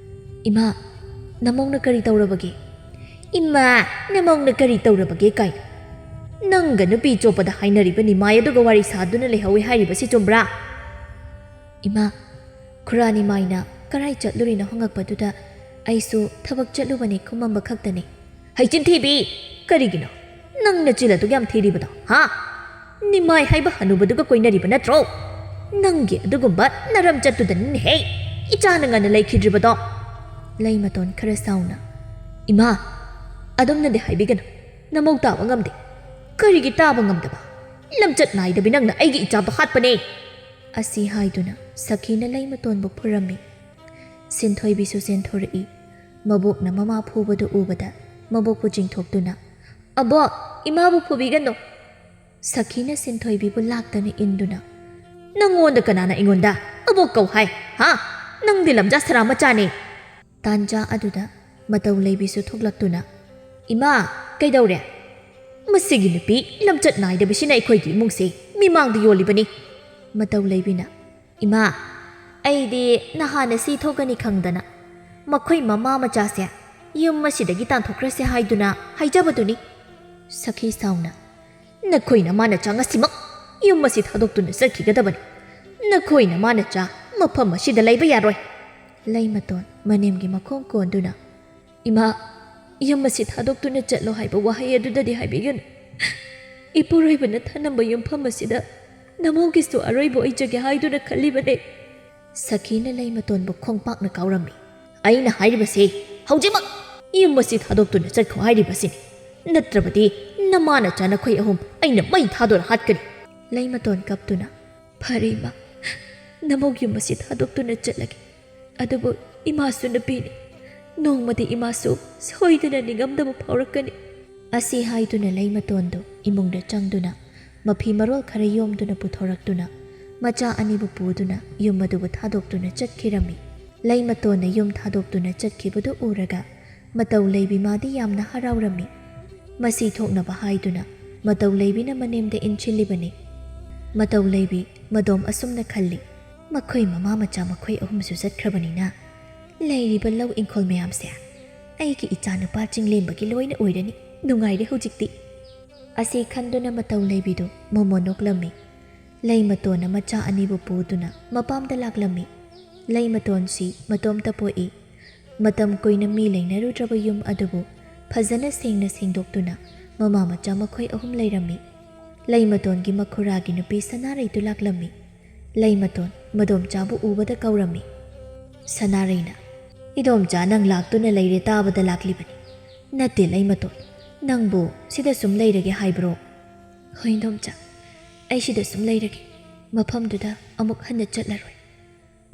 "ꯏꯃꯥ, ꯅꯃꯧꯅ ꯀꯔꯤ ꯇꯧꯔꯕꯒꯦ?" "ꯏꯃꯥ, ꯅꯃꯧꯅ ꯀꯔꯤ ꯇꯧꯔꯕꯒꯦ ꯀꯥꯏꯅ? ꯅꯪꯒ ꯅꯨꯄꯤ ꯆꯣꯞꯄꯗ ꯍꯥꯏꯅꯔꯤꯕ ꯅꯤꯃꯥꯏ ꯑꯗꯨꯒ ꯋꯥꯔꯤ ꯁꯥꯗꯨꯅ ꯂꯩꯍꯧꯋꯤ ꯍꯥꯏꯔꯤꯕꯁꯤ ꯆꯨꯝꯕ꯭ꯔꯥ?" "ꯏꯃꯥ, ꯈꯨꯔꯥ ꯅꯤꯃꯥꯏꯅ ꯀꯔꯥꯏ ꯆꯠꯂꯨꯔꯤꯅꯣ ꯍꯪꯉꯛꯄꯗꯨꯗ ꯑꯩꯁꯨ ꯊꯕꯛ ꯆꯠꯂꯨꯕꯅꯤ ꯈꯨꯝꯃꯝꯕ ꯈꯛꯇꯅꯤ꯫" "ꯍꯩꯆꯤꯟ ꯊꯤꯕꯤ! ꯀꯔꯤꯒꯤꯅꯣ ꯅꯪ ꯅꯆꯤꯜ ꯑꯗꯨꯛ ꯌꯥꯝ ꯊꯤꯔꯤꯕꯗꯣ, ꯍꯥ? ꯅꯤꯃꯥꯏ ꯍꯥꯏꯕ ꯍꯅꯨꯕꯗꯨꯒ ꯀꯣꯏꯅꯔꯤꯕ ꯅꯠꯇ꯭ꯔꯣ? ꯅꯪꯒꯤ ꯑꯗꯨꯒꯨꯝꯕ ꯅꯔꯝ ꯆꯠꯇꯨꯗꯅꯤꯅꯦꯍꯦ ꯏꯆꯥꯅ ꯉꯟꯅ ꯂꯩꯈꯤꯗ꯭ꯔꯤꯕꯗꯣ꯫" ꯂꯩꯃꯇꯣꯟ ꯈꯔ ꯁꯥꯎꯅ, "ꯏꯃꯥ, ꯑꯗꯨꯝꯅꯗꯤ ꯍꯥꯏꯕꯤꯒꯅꯨ꯫ ꯅꯃꯧ ꯇꯥꯕ ꯉꯝꯗꯦ꯫ ꯀꯔꯤꯒꯤ ꯇꯥꯕ ꯉꯝꯗꯕ? ꯂꯝꯆꯠ ꯅꯥꯏꯗꯕꯤ ꯅꯪꯅ ꯑꯩꯒꯤ ꯏꯆꯥꯗꯣ ꯍꯥꯠꯄꯅꯦ!" ꯑꯁꯤ ꯍꯥꯏꯗꯨꯅ ꯁꯈꯤꯅ ꯂꯩꯃꯇꯣꯟꯕꯨ ꯐꯨꯔꯝꯃꯤ꯫ ꯁꯤꯟꯊꯣꯏꯕꯤꯁꯨ ꯆꯦꯟꯊꯣꯔꯛꯏ꯫ ꯃꯕꯣꯛꯅ ꯃꯃꯥ ꯐꯨꯕꯗꯨ ꯎꯕꯗ ꯃꯕꯣꯛꯄꯨ ꯆꯤꯡꯊꯣꯛꯇꯨꯅ, "ꯑꯕꯣꯛ, ꯏꯃꯥꯕꯨ ꯐꯨꯕꯤꯒꯅꯨ!" ꯁꯈꯤꯅ ꯁꯤꯟꯊꯣꯏꯕꯤꯕꯨ ꯂꯥꯛꯇꯅ ꯏꯟꯗꯨꯅ, "ꯅꯪꯉꯣꯟꯗ ꯀꯅꯥꯅ ꯑꯩꯉꯣꯟꯗ ꯑꯕꯣꯛ ꯀꯧ ꯍꯥꯏ? ꯍꯥ? ꯅꯪꯗꯤ ꯂꯝꯖꯥ ꯁꯔꯥ ꯃꯆꯥꯅꯦ!" ꯇꯥꯟꯖꯥ ꯑꯗꯨꯗ ꯃꯇꯧ ꯂꯩꯕꯤꯁꯨ ꯊꯣꯛꯂꯛꯇꯨꯅ, "ꯏꯃꯥ, ꯀꯩꯗꯧꯔꯦ? ꯃꯁꯤꯒꯤ ꯅꯨꯄꯤ ꯂꯝꯆꯠ ꯅꯥꯏꯗꯕꯁꯤꯅ ꯑꯩꯈꯣꯏꯒꯤ ꯏꯃꯨꯡꯁꯦ ꯃꯤꯃꯥꯡꯗ ꯌꯣꯜꯂꯤꯕꯅꯤ꯫" ꯃꯇꯧ ꯂꯩꯕꯤꯅ, "ꯏꯃꯥ, ꯑꯩꯗꯤ ꯅꯍꯥꯟꯅ ꯁꯤ ꯊꯣꯛꯀꯅꯤ ꯈꯪꯗꯅ ꯃꯈꯣꯏ ꯃꯃꯥ ꯃꯆꯥꯁꯦ ꯌꯨꯝ ꯑꯁꯤꯗꯒꯤ ꯇꯥꯟꯊꯣꯛꯈ꯭ꯔꯁꯦ ꯍꯥꯏꯗꯨꯅ ꯍꯥꯏꯖꯕꯗꯨꯅꯤ꯫" ꯁꯈꯤ ꯁꯥꯎꯅ, "ꯅꯈꯣꯏ ꯅꯃꯥ ꯅꯆꯥ ꯉꯁꯤꯃꯛ ꯌꯨꯝ ꯑꯁꯤ ꯊꯥꯗꯣꯛꯇꯨꯅ ꯆꯠꯈꯤꯒꯗꯕꯅꯤ꯫ ꯅꯈꯣꯏ ꯅꯃꯥ ꯅꯆꯥ ꯃꯐꯝ ꯑꯁꯤꯗ ꯂꯩꯕ ꯌꯥꯔꯣꯏ꯫" ꯂꯩꯃꯇꯣꯟ ꯃꯅꯦꯝꯒꯤ ꯃꯈꯣꯡ ꯀꯣꯟꯗꯨꯅ, "ꯏꯃꯥ, ꯌꯨꯝ ꯑꯁꯤ ꯊꯥꯗꯣꯛꯇꯨꯅ ꯆꯠꯂꯣ ꯍꯥꯏꯕ ꯋꯥꯍꯩ ꯑꯗꯨꯗꯗꯤ ꯍꯥꯏꯕꯤꯒꯅꯨ꯫ ꯏꯄꯨꯔꯣꯏꯕꯅ ꯊꯅꯝꯕ ꯌꯨꯝꯐꯝ ꯑꯁꯤꯗ ꯅꯃꯧꯒꯤꯁꯨ ꯑꯔꯣꯏꯕ ꯑꯣꯏꯖꯒꯦ ꯍꯥꯏꯗꯨꯅ ꯈꯜꯂꯤꯕꯅꯦ꯫" ꯁꯈꯤꯅ ꯂꯩꯃꯇꯣꯟꯕꯨ ꯈꯣꯡꯄꯥꯛꯅ ꯀꯥꯎꯔꯝꯃꯤ꯫ "ꯑꯩꯅ ꯍꯥꯏꯔꯤꯕꯁꯤ ꯍꯧꯖꯤꯛꯃꯛ ꯌꯨꯝ ꯑꯁꯤ ꯊꯥꯗꯣꯛꯇꯨꯅ ꯆꯠꯈꯣ ꯍꯥꯏꯔꯤꯕꯁꯤꯅꯤ꯫ ꯅꯠꯇ꯭ꯔꯕꯗꯤ ꯅꯃꯥ ꯅꯆꯥ ꯅꯈꯣꯏ ꯑꯍꯨꯝ ꯑꯩꯅ ꯃꯩ ꯊꯥꯗꯨꯅ ꯍꯥꯠꯀꯅꯤ꯫" ꯂꯩꯃꯇꯣꯟ ꯀꯞꯇꯨꯅ, "ꯐꯔꯦ ꯏꯃꯥ, ꯅꯃꯧ ꯌꯨꯝ ꯑꯁꯤ ꯊꯥꯗꯣꯛꯇꯨꯅ ꯆꯠꯂꯒꯦ꯫ ꯑꯗꯨꯕꯨ ꯏꯃꯥꯁꯨ ꯅꯨꯄꯤꯅꯤ꯫ ꯅꯣꯡꯃꯗꯤ ꯏꯃꯥꯁꯨ ꯁꯣꯏꯗꯅ ꯅꯤꯡꯉꯝꯗꯕ ꯐꯥꯎꯔꯛꯀꯅꯤ꯫" ꯑꯁꯤ ꯍꯥꯏꯗꯨꯅ ꯂꯩꯃꯇꯣꯟꯗꯨ ꯏꯃꯨꯡꯗ ꯆꯪꯗꯨꯅ ꯃꯐꯤ ꯃꯔꯣꯜ ꯈꯔ ꯌꯣꯝꯗꯨꯅ ꯄꯨꯊꯣꯔꯛꯇꯨꯅ ꯃꯆꯥ ꯑꯅꯤꯕꯨ ꯄꯨꯗꯨꯅ ꯌꯨꯝ ꯑꯗꯨꯕꯨ ꯊꯥꯗꯣꯛꯇꯨꯅ ꯆꯠꯈꯤꯔꯝꯃꯤ꯫ ꯂꯩꯃꯇꯣꯟꯅ ꯌꯨꯝ ꯊꯥꯗꯣꯛꯇꯨꯅ ꯆꯠꯈꯤꯕꯗꯨ ꯎꯔꯒ ꯃꯇꯧ ꯂꯩꯕꯤ ꯃꯥꯗꯤ ꯌꯥꯝꯅ ꯍꯔꯥꯎꯔꯝꯃꯤ꯫ ꯃꯁꯤ ꯊꯣꯛꯅꯕ ꯍꯥꯏꯗꯨꯅ ꯃꯇꯧ ꯂꯩꯕꯤꯅ ꯃꯅꯦꯝꯗ ꯏꯟꯁꯤꯜꯂꯤꯕꯅꯤ꯫ ꯃꯇꯧ ꯂꯩꯕꯤ ꯃꯗꯣꯝ ꯑꯁꯨꯝꯅ ꯈꯜꯂꯤ, "ꯃꯈꯣꯏ ꯃꯃꯥ ꯃꯆꯥ ꯃꯈꯣꯏ ꯑꯍꯨꯝꯁꯨ ꯆꯠꯈ꯭ꯔꯕꯅꯤꯅ ꯂꯩꯔꯤꯕ ꯂꯧ ꯏꯪꯈꯣꯜ ꯃꯌꯥꯝꯁꯦ ꯑꯩꯒꯤ ꯏꯆꯥꯅꯨꯄꯥ ꯆꯤꯡꯂꯦꯝꯕꯒꯤ ꯂꯣꯏꯅ ꯑꯣꯏꯔꯅꯤ꯫ ꯅꯨꯡꯉꯥꯏꯔꯦ ꯍꯧꯖꯤꯛꯇꯤ꯫" ꯑꯁꯤ ꯈꯟꯗꯨꯅ ꯃꯇꯧ ꯂꯩꯕꯤꯗꯨ ꯃꯣꯃꯣ ꯅꯣꯛꯂꯝꯃꯤ꯫ ꯂꯩꯃꯇꯣꯟꯅ ꯃꯆꯥ ꯑꯅꯤꯕꯨ ꯄꯨꯗꯨꯅ ꯃꯄꯥꯝꯗ ꯂꯥꯛꯂꯝꯃꯤ꯫ ꯂꯩꯃꯇꯣꯟꯁꯤ ꯃꯇꯣꯝꯇ ꯄꯣꯛꯏ꯫ ꯃꯇꯝ ꯀꯨꯏꯅ ꯃꯤ ꯂꯩꯅꯔꯨꯗ꯭ꯔꯕ ꯌꯨꯝ ꯑꯗꯨꯕꯨ ꯐꯖꯅ ꯁꯦꯡꯅ ꯁꯦꯡꯗꯣꯛꯇꯨꯅ ꯃꯃꯥ ꯃꯆꯥ ꯃꯈꯣꯏ ꯑꯍꯨꯝ ꯂꯩꯔꯝꯃꯤ꯫ ꯂꯩꯃꯇꯣꯟꯒꯤ ꯃꯈꯨꯔꯥꯒꯤ ꯅꯨꯄꯤ ꯁꯅꯥꯔꯩꯗꯨ ꯂꯥꯛꯂꯝꯃꯤ꯫ ꯂꯩꯃꯇꯣꯟ ꯃꯗꯣꯝꯆꯥꯕꯨ ꯎꯕꯗ ꯀꯧꯔꯝꯃꯤ꯫ ꯁꯅꯥꯔꯩꯅ, "ꯏꯗꯣꯝꯆꯥ, ꯅꯪ ꯂꯥꯛꯇꯨꯅ ꯂꯩꯔꯦ ꯇꯥꯕꯗ ꯂꯥꯛꯂꯤꯕꯅꯤ꯫ ꯅꯠꯇꯦ ꯂꯩꯃꯇꯣꯟ, ꯅꯪꯕꯨ ꯁꯤꯗ ꯁꯨꯝ ꯂꯩꯔꯒꯦ ꯍꯥꯏꯕ꯭ꯔꯣ?" "ꯍꯣꯏ ꯏꯗꯣꯝꯆꯥ, ꯑꯩ ꯁꯤꯗ ꯁꯨꯝ ꯂꯩꯔꯒꯦ꯫ ꯃꯐꯝꯗꯨꯗ ꯑꯃꯨꯛ ꯍꯟꯅ ꯆꯠꯂꯔꯣꯏ꯫"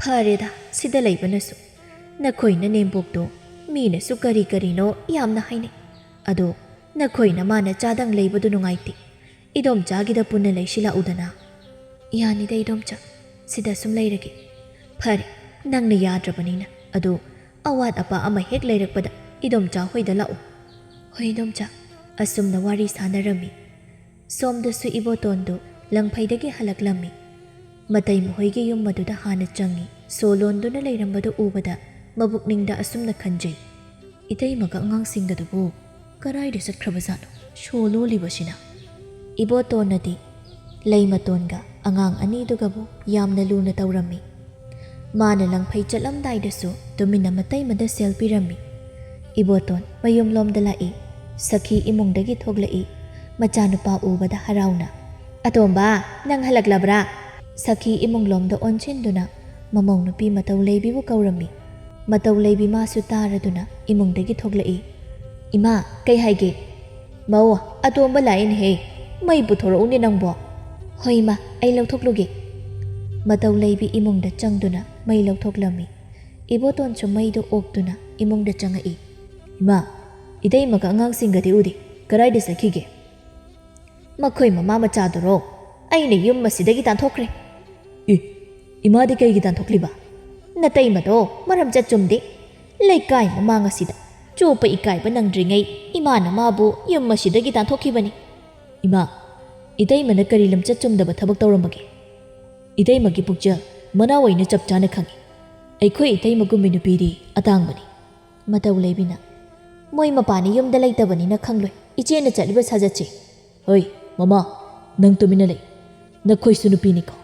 "ꯐꯔꯦꯗ, ꯁꯤꯗ ꯂꯩꯕꯅꯁꯨ꯫ ꯅꯈꯣꯏ ꯅꯅꯦꯝꯕꯣꯛꯇꯣ ꯃꯤꯅꯁꯨ ꯀꯔꯤ ꯀꯔꯤꯅꯣ ꯌꯥꯝꯅ ꯍꯥꯏꯅꯩ꯫ ꯑꯗꯣ ꯅꯈꯣꯏ ꯅꯃꯥ ꯅꯆꯥꯗꯪ ꯂꯩꯕꯗꯨ ꯅꯨꯡꯉꯥꯏꯇꯦ꯫ ꯏꯗꯣꯝꯆꯥꯒꯤꯗ ꯄꯨꯟꯅ ꯂꯩꯁꯤꯜꯂꯛꯎꯗꯅ꯫" "ꯌꯥꯅꯤꯗ ꯏꯗꯣꯝꯆꯥ, ꯁꯤꯗ ꯁꯨꯝ ꯂꯩꯔꯒꯦ꯫" "ꯐꯔꯦ, ꯅꯪꯅ ꯌꯥꯗ꯭ꯔꯕꯅꯤꯅ꯫ ꯑꯗꯣ ꯑꯋꯥꯠ ꯑꯄꯥ ꯑꯃ ꯍꯦꯛ ꯂꯩꯔꯛꯄꯗ ꯏꯗꯣꯝꯆꯥ ꯍꯣꯏꯗ ꯂꯥꯛꯎ꯫" "ꯍꯣꯏ ꯏꯗꯣꯝꯆꯥ꯫" ꯑꯁꯨꯝꯅ ꯋꯥꯔꯤ ꯁꯥꯟꯅꯔꯝꯃꯤ꯫ ꯁꯣꯝꯗꯁꯨ ꯏꯕꯣꯇꯣꯟꯗꯨ ꯂꯪꯐꯩꯗꯒꯤ ꯍꯜꯂꯛꯂꯝꯃꯤ꯫ ꯃꯇꯩ ꯃꯈꯣꯏꯒꯤ ꯌꯨꯝ ꯑꯗꯨꯗ ꯍꯥꯟꯅ ꯆꯪꯉꯤ꯫ ꯁꯣ ꯂꯣꯟꯗꯨꯅ ꯂꯩꯔꯝꯕꯗꯨ ꯎꯕꯗ ꯃꯕꯨꯛꯅꯤꯡꯗ ꯑꯁꯨꯝꯅ ꯈꯟꯖꯩ, "ꯏꯇꯩꯃꯒ ꯑꯉꯥꯡꯁꯤꯡꯒꯗꯨꯕꯨ ꯀꯔꯥꯏꯗ ꯆꯠꯈ꯭ꯔꯕꯖꯥꯠꯅꯣ ꯁꯣ ꯂꯣꯜꯂꯤꯕꯁꯤꯅ?" ꯏꯕꯣꯇꯣꯟꯅꯗꯤ ꯂꯩꯃꯇꯣꯟꯒ ꯑꯉꯥꯡ ꯑꯅꯤꯗꯨꯒꯕꯨ ꯌꯥꯝꯅ ꯂꯨꯅ ꯇꯧꯔꯝꯃꯤ꯫ ꯃꯥꯅ ꯂꯪꯐꯩ ꯆꯠꯂꯝꯗꯥꯏꯗꯁꯨ ꯇꯨꯃꯤꯟꯅ ꯃꯇꯩꯃꯗ ꯁꯦꯜ ꯄꯤꯔꯝꯃꯤ꯫ ꯏꯕꯣꯇꯣꯟ ꯃꯌꯨꯝꯂꯣꯝꯗ ꯂꯥꯛꯏ꯫ ꯁꯈꯤ ꯏꯃꯨꯡꯗꯒꯤ ꯊꯣꯛꯂꯛꯏ꯫ ꯃꯆꯥꯅꯨꯄꯥ ꯎꯕꯗ ꯍꯔꯥꯎꯅ, "ꯑꯇꯣꯝꯕ, ꯅꯪ ꯍꯜꯂꯛꯂꯕ꯭ꯔꯥ?" ꯁꯈꯤ ꯏꯃꯨꯡꯂꯣꯝꯗ ꯑꯣꯟꯁꯤꯟꯗꯨꯅ ꯃꯃꯧ ꯅꯨꯄꯤ ꯃꯇꯧ ꯂꯩꯕꯤꯕꯨ ꯀꯧꯔꯝꯃꯤ꯫ ꯃꯇꯧ ꯂꯩꯕꯤ ꯃꯥꯁꯨ ꯇꯥꯔꯗꯨꯅ ꯏꯃꯨꯡꯗꯒꯤ ꯊꯣꯛꯂꯛꯏ꯫ "ꯏꯃꯥ, ꯀꯩ ꯍꯥꯏꯒꯦ?" "ꯃꯧ, ꯑꯇꯣꯝꯕ ꯂꯥꯛꯏꯅꯦꯍꯦ꯫ ꯃꯩ ꯄꯨꯊꯣꯔꯛꯎꯅꯦ ꯅꯪꯕꯣ꯫" "ꯍꯣꯏ ꯏꯃꯥ, ꯑꯩ ꯂꯧꯊꯣꯛꯂꯨꯒꯦ꯫" ꯃꯇꯧ ꯂꯩꯕꯤ ꯏꯃꯨꯡꯗ ꯆꯪꯗꯨꯅ ꯃꯩ ꯂꯧꯊꯣꯛꯂꯝꯃꯤ꯫ ꯏꯕꯣꯇꯣꯟꯁꯨ ꯃꯩꯗꯨ ꯑꯣꯛꯇꯨꯅ ꯏꯃꯨꯡꯗ ꯆꯪꯉꯛꯏ꯫ "ꯏꯃꯥ, ꯏꯇꯩꯃꯒ ꯑꯉꯥꯡꯁꯤꯡꯒꯗꯤ ꯎꯗꯦ꯫ ꯀꯗꯥꯏꯗ ꯆꯠꯈꯤꯒꯦ?" "ꯃꯈꯣꯏ ꯃꯃꯥ ꯃꯆꯥꯗꯨꯔꯣ? ꯑꯩꯅ ꯌꯨꯝ ꯑꯁꯤꯗꯒꯤ ꯇꯥꯟꯊꯣꯛꯈ꯭ꯔꯦ꯫" "ꯑꯦ, ꯏꯃꯥꯗꯤ ꯀꯩꯒꯤ ꯇꯥꯟꯊꯣꯛꯂꯤꯕ?" "ꯅꯇꯩꯃꯗꯣ ꯃꯔꯝ ꯆꯠ ꯆꯨꯝꯗꯦ꯫ ꯂꯩꯀꯥꯏ ꯃꯃꯥꯡ ꯑꯁꯤꯗ ꯆꯣꯞꯄ ꯏꯀꯥꯏꯕ ꯅꯪꯗ꯭ꯔꯤꯉꯩ ꯏꯃꯥꯅ ꯃꯥꯕꯨ ꯌꯨꯝ ꯑꯁꯤꯗꯒꯤ ꯇꯥꯟꯊꯣꯛꯈꯤꯕꯅꯤ꯫" "ꯏꯃꯥ, ꯏꯇꯩꯃꯅ ꯀꯔꯤ ꯂꯝꯆꯠ ꯆꯨꯝꯗꯕ ꯊꯕꯛ ꯇꯧꯔꯝꯕꯒꯦ? ꯏꯇꯩꯃꯒꯤ ꯄꯨꯛꯆꯦꯜ ꯃꯅꯥꯎ ꯑꯩꯅ ꯆꯞ ꯆꯥꯅ ꯈꯪꯏ꯫ ꯑꯩꯈꯣꯏ ꯏꯇꯩꯃꯒꯨꯝꯕꯤ ꯅꯨꯄꯤꯗꯤ ꯑꯇꯥꯡꯕꯅꯤ꯫" ꯃꯇꯧ ꯂꯩꯕꯤꯅ, "ꯃꯣꯏ ꯃꯄꯥꯅꯤ ꯌꯨꯝꯗ ꯂꯩꯇꯕꯅꯤꯅ ꯈꯪꯂꯣꯏ꯫ ꯏꯆꯦꯅ ꯆꯠꯂꯤꯕ ꯁꯥꯖꯠꯁꯦ꯫" "ꯍꯣꯏ, ꯃꯃꯥ, ꯅꯪ ꯇꯨꯃꯤꯟꯅ ꯂꯩ꯫ ꯅꯈꯣꯏꯁꯨ ꯅꯨꯄꯤꯅꯤꯀꯣ꯫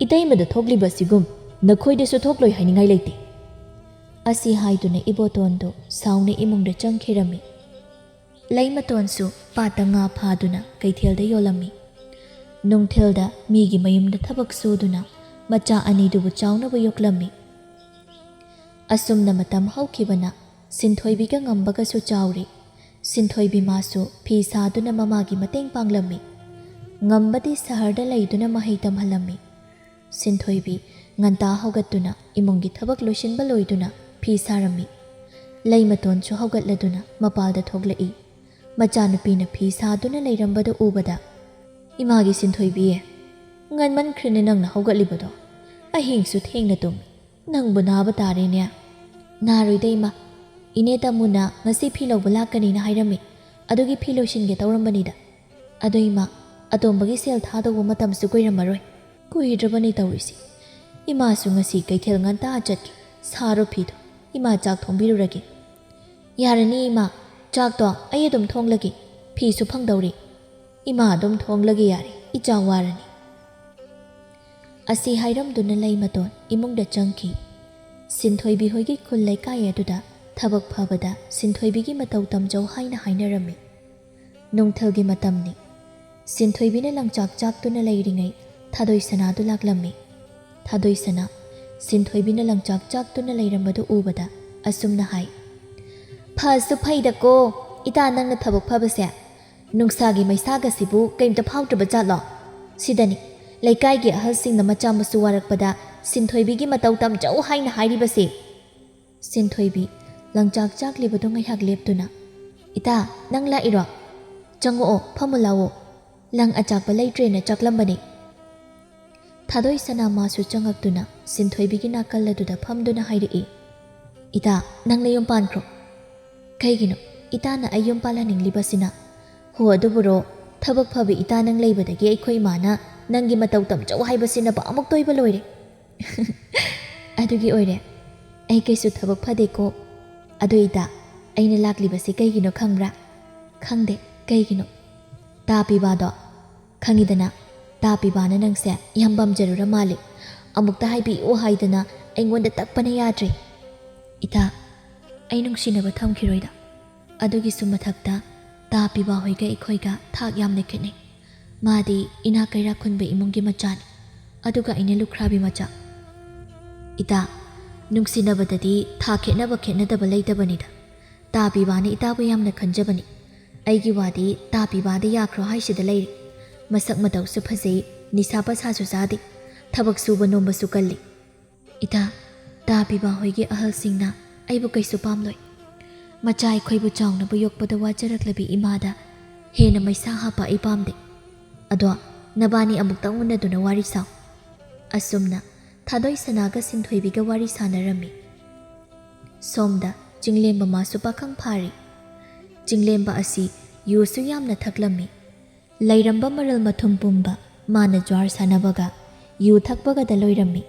ꯏꯇꯩꯃꯗ ꯊꯣꯛꯂꯤꯕ ꯑꯁꯤꯒꯨꯝ ꯅꯈꯣꯏꯗꯁꯨ ꯊꯣꯛꯂꯣꯏ ꯍꯥꯏꯅꯤꯡꯉꯥꯏ ꯂꯩꯇꯦ꯫" ꯑꯁꯤ ꯍꯥꯏꯗꯨꯅ ꯏꯕꯣꯇꯣꯟꯗꯨ ꯁꯥꯎꯅ ꯏꯃꯨꯡꯗ ꯆꯪꯈꯤꯔꯝꯃꯤ꯫ ꯂꯩꯃꯇꯣꯟꯁꯨ ꯄꯥꯠꯇ ꯉꯥ ꯐꯥꯗꯨꯅ ꯀꯩꯊꯦꯜꯗ ꯌꯣꯜꯂꯝꯃꯤ꯫ ꯅꯨꯡꯊꯤꯜꯗ ꯃꯤꯒꯤ ꯃꯌꯨꯝꯗ ꯊꯕꯛ ꯁꯨꯗꯨꯅ ꯃꯆꯥ ꯑꯅꯤꯗꯨꯕꯨ ꯆꯥꯎꯅꯕ ꯌꯣꯛꯂꯝꯃꯤ꯫ ꯑꯁꯨꯝꯅ ꯃꯇꯝ ꯍꯧꯈꯤꯕꯅ ꯁꯤꯟꯊꯣꯏꯕꯤꯒ ꯉꯝꯕꯒꯁꯨ ꯆꯥꯎꯔꯤ꯫ ꯁꯤꯟꯊꯣꯏꯕꯤ ꯃꯥꯁꯨ ꯐꯤ ꯁꯥꯗꯨꯅ ꯃꯃꯥꯒꯤ ꯃꯇꯦꯡ ꯄꯥꯡꯂꯝꯃꯤ꯫ ꯉꯝꯕꯗꯤ ꯁꯍꯔꯗ ꯂꯩꯗꯨꯅ ꯃꯍꯩ ꯇꯝꯍꯜꯂꯝꯃꯤ꯫ ꯁꯤꯟꯊꯣꯏꯕꯤ ꯉꯟꯇꯥ ꯍꯧꯒꯠꯇꯨꯅ ꯏꯃꯨꯡꯒꯤ ꯊꯕꯛ ꯂꯣꯏꯁꯤꯟꯕ ꯂꯣꯏꯗꯨꯅ ꯐꯤ ꯁꯥꯔꯝꯃꯤ꯫ ꯂꯩꯃꯇꯣꯟꯁꯨ ꯍꯧꯒꯠꯂꯗꯨꯅ ꯃꯄꯥꯜꯗ ꯊꯣꯛꯂꯛꯏ꯫ ꯃꯆꯥꯅꯨꯄꯤꯅ ꯐꯤ ꯁꯥꯗꯨꯅ ꯂꯩꯔꯝꯕꯗꯨ ꯎꯕꯗ, "ꯏꯃꯥꯒꯤ ꯁꯤꯟꯊꯣꯏꯕꯤ, ꯉꯟꯃꯟꯈ꯭ꯔꯦꯅꯦ ꯅꯪꯅ ꯍꯧꯒꯠꯂꯤꯕꯗꯣ꯫ ꯑꯍꯤꯡꯁꯨ ꯊꯦꯡꯅ ꯇꯨꯝꯃꯤ꯫ ꯅꯪꯕꯨ ꯅꯥꯕ ꯇꯥꯔꯦꯅꯦ꯫" "ꯅꯥꯔꯣꯏꯗ ꯏꯃꯥ꯫ ꯏꯅꯦ ꯇꯥꯃꯨꯅ ꯉꯁꯤ ꯐꯤ ꯂꯧꯕ ꯂꯥꯛꯀꯅꯤꯅ ꯍꯥꯏꯔꯝꯃꯤ꯫ ꯑꯗꯨꯒꯤ ꯐꯤ ꯂꯣꯏꯁꯤꯟꯒꯦ ꯇꯧꯔꯝꯕꯅꯤꯗ꯫ ꯑꯗꯣ ꯏꯃꯥ, ꯑꯇꯣꯝꯕꯒꯤ ꯁꯦꯜ ꯊꯥꯗꯧꯕ ꯃꯇꯝꯁꯨ ꯀꯨꯏꯔꯝꯃꯔꯣꯏ꯫ ꯀꯨꯏꯗ꯭ꯔꯕꯅꯤ ꯇꯧꯔꯤꯁꯤ꯫ ꯏꯃꯥꯁꯨ ꯉꯁꯤ ꯀꯩꯊꯦꯜ ꯉꯟꯇꯥ ꯆꯠꯈꯤ꯫ ꯁꯥꯔꯣ ꯐꯤꯗꯣ꯫ ꯏꯃꯥ ꯆꯥꯛ ꯊꯣꯡꯕꯤꯔꯨꯔꯒꯦ꯫" "ꯌꯥꯔꯅꯤ ꯏꯃꯥ, ꯆꯥꯛꯇꯣ ꯑꯩ ꯑꯗꯨꯝ ꯊꯣꯡꯂꯒꯦ꯫ ꯐꯤꯁꯨ ꯐꯪꯗꯧꯔꯤ꯫ ꯏꯃꯥ ꯑꯗꯨꯝ ꯊꯣꯡꯂꯒꯦ ꯌꯥꯔꯦ, ꯏꯆꯥ ꯋꯥꯔꯅꯤ꯫" ꯑꯁꯤ ꯍꯥꯏꯔꯝꯗꯨꯅ ꯂꯩꯃꯇꯣꯟ ꯏꯃꯨꯡꯗ ꯆꯪꯈꯤ꯫ ꯁꯤꯟꯊꯣꯏꯕꯤ ꯍꯣꯏꯒꯤ ꯈꯨꯜ ꯂꯩꯀꯥꯏ ꯑꯗꯨꯗ ꯊꯕꯛ ꯐꯕꯗ ꯁꯤꯟꯊꯣꯏꯕꯤꯒꯤ ꯃꯇꯧ ꯇꯝꯖꯧ ꯍꯥꯏꯅ ꯍꯥꯏꯅꯔꯝꯃꯤ꯫ ꯅꯨꯡꯊꯤꯜꯒꯤ ꯃꯇꯝꯅꯤ꯫ ꯁꯤꯟꯊꯣꯏꯕꯤꯅ ꯂꯪꯆꯥꯛ ꯆꯥꯛꯇꯨꯅ ꯂꯩꯔꯤꯉꯩ ꯊꯥꯗꯣꯏ ꯁꯅꯥꯗꯨ ꯂꯥꯛꯂꯝꯃꯤ꯫ ꯊꯥꯗꯣꯏ ꯁꯅꯥ ꯁꯤꯟꯊꯣꯏꯕꯤꯅ ꯂꯪꯆꯥꯛ ꯆꯥꯛꯇꯨꯅ ꯂꯩꯔꯝꯕꯗꯨ ꯎꯕꯗ ꯑꯁꯨꯝꯅ ꯍꯥꯏ, "ꯐꯁꯨ ꯐꯩꯗꯀꯣ ꯏꯇꯥ ꯅꯪꯅ ꯊꯕꯛ ꯐꯕꯁꯦ꯫ ꯅꯨꯡꯁꯥꯒꯤ ꯃꯩꯁꯥꯒꯁꯤꯕꯨ ꯀꯩꯝꯇ ꯐꯥꯎꯗ꯭ꯔꯕ ꯖꯥꯠꯂꯣ? ꯁꯤꯗꯅꯤ ꯂꯩꯀꯥꯏꯒꯤ ꯑꯍꯜꯁꯤꯡꯅ ꯃꯆꯥ ꯃꯁꯨ ꯋꯥꯔꯛꯄꯗ ꯁꯤꯟꯊꯣꯏꯕꯤꯒꯤ ꯃꯇꯧ ꯇꯝꯖꯧ ꯍꯥꯏꯅ ꯍꯥꯏꯔꯤꯕꯁꯦ꯫" ꯁꯤꯟꯊꯣꯏꯕꯤ ꯂꯪꯆꯥꯛ ꯆꯥꯛꯂꯤꯕꯗꯨ ꯉꯥꯏꯍꯥꯛ ꯂꯦꯞꯇꯨꯅ, "ꯏꯇꯥ, ꯅꯪ ꯂꯥꯛꯏꯔꯣ? ꯆꯪꯉꯛꯑꯣ, ꯐꯝꯃꯨ ꯂꯥꯛꯑꯣ꯫ ꯂꯪ ꯑꯆꯥꯛꯄ ꯂꯩꯇ꯭ꯔꯦꯅ ꯆꯥꯛꯂꯝꯕꯅꯦ꯫" ꯊꯥꯗꯣꯏ ꯁꯅꯥ ꯃꯥꯁꯨ ꯆꯪꯉꯛꯇꯨꯅ ꯁꯤꯟꯊꯣꯏꯕꯤꯒꯤ ꯅꯥꯀꯜ ꯑꯗꯨꯗ ꯐꯝꯗꯨꯅ ꯍꯥꯏꯔꯛꯏ, "ꯏꯇꯥ, ꯅꯪ ꯅꯌꯨꯝ ꯄꯥꯟꯈ꯭ꯔꯣ꯫" "ꯀꯩꯒꯤꯅꯣ ꯏꯇꯥꯅ ꯑꯩ ꯌꯨꯝ ꯄꯥꯜꯍꯟꯅꯤꯡꯂꯤꯕꯁꯤꯅ?" "ꯍꯣ ꯑꯗꯨꯕꯨꯔꯣ, ꯊꯕꯛ ꯐꯕ ꯏꯇꯥ ꯅꯪ ꯂꯩꯕꯗꯒꯤ ꯑꯩꯈꯣꯏ ꯏꯃꯥꯅ ꯅꯪꯒꯤ ꯃꯇꯧ ꯇꯝꯖꯧ ꯍꯥꯏꯕꯁꯤꯅ ꯄꯥꯃꯨꯛ ꯇꯣꯏꯕ ꯂꯣꯏꯔꯦ꯫" "ꯑꯗꯨꯒꯤ ꯑꯣꯏꯔꯦ꯫ ꯑꯩ ꯀꯩꯁꯨ ꯊꯕꯛ ꯐꯗꯦꯀꯣ꯫ ꯑꯗꯨ ꯏꯇꯥ, ꯑꯩꯅ ꯂꯥꯛꯂꯤꯕꯁꯤ ꯀꯩꯒꯤꯅꯣ ꯈꯪꯕ꯭ꯔꯥ?" "ꯈꯪꯗꯦ, ꯀꯩꯒꯤꯅꯣ?" "ꯇꯥ ꯄꯤꯕꯥꯗꯣ ꯈꯪꯉꯤꯗꯅ, ꯇꯥ ꯄꯤꯕꯥꯅ ꯅꯪꯁꯦ ꯌꯥꯝ ꯄꯥꯝꯖꯔꯨꯔ ꯃꯥꯜꯂꯦ꯫ ꯑꯃꯨꯛꯇ ꯍꯥꯏꯕꯤꯌꯨ ꯍꯥꯏꯗꯅ ꯑꯩꯉꯣꯟꯗ ꯇꯛꯄꯅ ꯌꯥꯗ꯭ꯔꯦ꯫" "ꯏꯇꯥ, ꯑꯩ ꯅꯨꯡꯁꯤꯅꯕ ꯊꯝꯈꯤꯔꯣꯏꯗ꯫ ꯑꯗꯨꯒꯤꯁꯨ ꯃꯊꯛꯇ ꯇꯥ ꯄꯤꯕꯥ ꯍꯣꯏꯒ ꯑꯩꯈꯣꯏꯒ ꯊꯥꯛ ꯌꯥꯝꯅ ꯈꯦꯠꯅꯩ꯫ ꯃꯥꯗꯤ ꯏꯅꯥꯛ ꯀꯩꯔꯥꯛ ꯈꯨꯟꯕ ꯏꯃꯨꯡꯒꯤ ꯃꯆꯥꯅꯤ, ꯑꯗꯨꯒ ꯑꯩꯅ ꯂꯨꯈ꯭ꯔꯥꯕꯤ ꯃꯆꯥ꯫" "ꯏꯇꯥ, ꯅꯨꯡꯁꯤꯅꯕꯗꯗꯤ ꯊꯥꯛ ꯈꯦꯠꯅꯕ ꯈꯦꯠꯅꯗꯕ ꯂꯩꯇꯕꯅꯤꯗ꯫ ꯇꯥ ꯄꯤꯕꯥꯅ ꯏꯇꯥꯕꯨ ꯌꯥꯝꯅ ꯈꯟꯖꯕꯅꯤ꯫ ꯑꯩꯒꯤ ꯋꯥꯗꯤ ꯇꯥ ꯄꯤꯕꯥꯗ ꯌꯥꯈ꯭ꯔꯣ ꯍꯥꯏꯁꯤꯗ ꯂꯩꯔꯦ꯫ ꯃꯁꯛ ꯃꯇꯧꯁꯨ ꯐꯖꯩ, ꯅꯤꯁꯥ ꯄꯁꯥꯁꯨ ꯆꯥꯗꯦ, ꯊꯕꯛ ꯁꯨꯕ ꯅꯣꯝꯕꯁꯨ ꯀꯜꯂꯤ꯫" "ꯏꯇꯥ, ꯇꯥ ꯄꯤꯕꯥ ꯍꯣꯏꯒꯤ ꯑꯍꯜꯁꯤꯡꯅ ꯑꯩꯕꯨ ꯀꯩꯁꯨ ꯄꯥꯝꯂꯣꯏ꯫ ꯃꯆꯥ ꯑꯩꯈꯣꯏꯕꯨ ꯆꯥꯎꯅꯕ ꯌꯣꯛꯄꯗ ꯋꯥꯖꯔꯛꯂꯕꯤ ꯏꯃꯥꯗ ꯍꯦꯟꯅ ꯃꯩꯁꯥ ꯍꯥꯞꯄ ꯑꯩ ꯄꯥꯝꯗꯦ꯫ ꯑꯗꯣ ꯅꯕꯥꯅꯤ ꯑꯃꯨꯛꯇꯪ ꯎꯅꯗꯨꯅ ꯋꯥꯔꯤ ꯁꯥꯎ꯫" ꯑꯁꯨꯝꯅ ꯊꯥꯗꯣꯏ ꯁꯅꯥꯒ ꯁꯤꯟꯊꯣꯏꯕꯤꯒ ꯋꯥꯔꯤ ꯁꯥꯟꯅꯔꯝꯃꯤ꯫ ꯁꯣꯝꯗ ꯆꯤꯡꯂꯦꯝꯕ ꯃꯥꯁꯨ ꯄꯥꯈꯪ ꯐꯥꯔꯤ꯫ ꯆꯤꯡꯂꯦꯝꯕ ꯑꯁꯤ ꯌꯨꯁꯨ ꯌꯥꯝꯅ ꯊꯛꯂꯝꯃꯤ꯫ ꯂꯩꯔꯝꯕ ꯃꯔꯜ ꯃꯊꯨꯝ ꯄꯨꯝꯕ ꯃꯥꯅ ꯖ꯭ꯋꯥꯔ ꯁꯥꯟꯅꯕꯒ ꯌꯨ ꯊꯛꯄꯒꯗ ꯂꯣꯏꯔꯝꯃꯤ꯫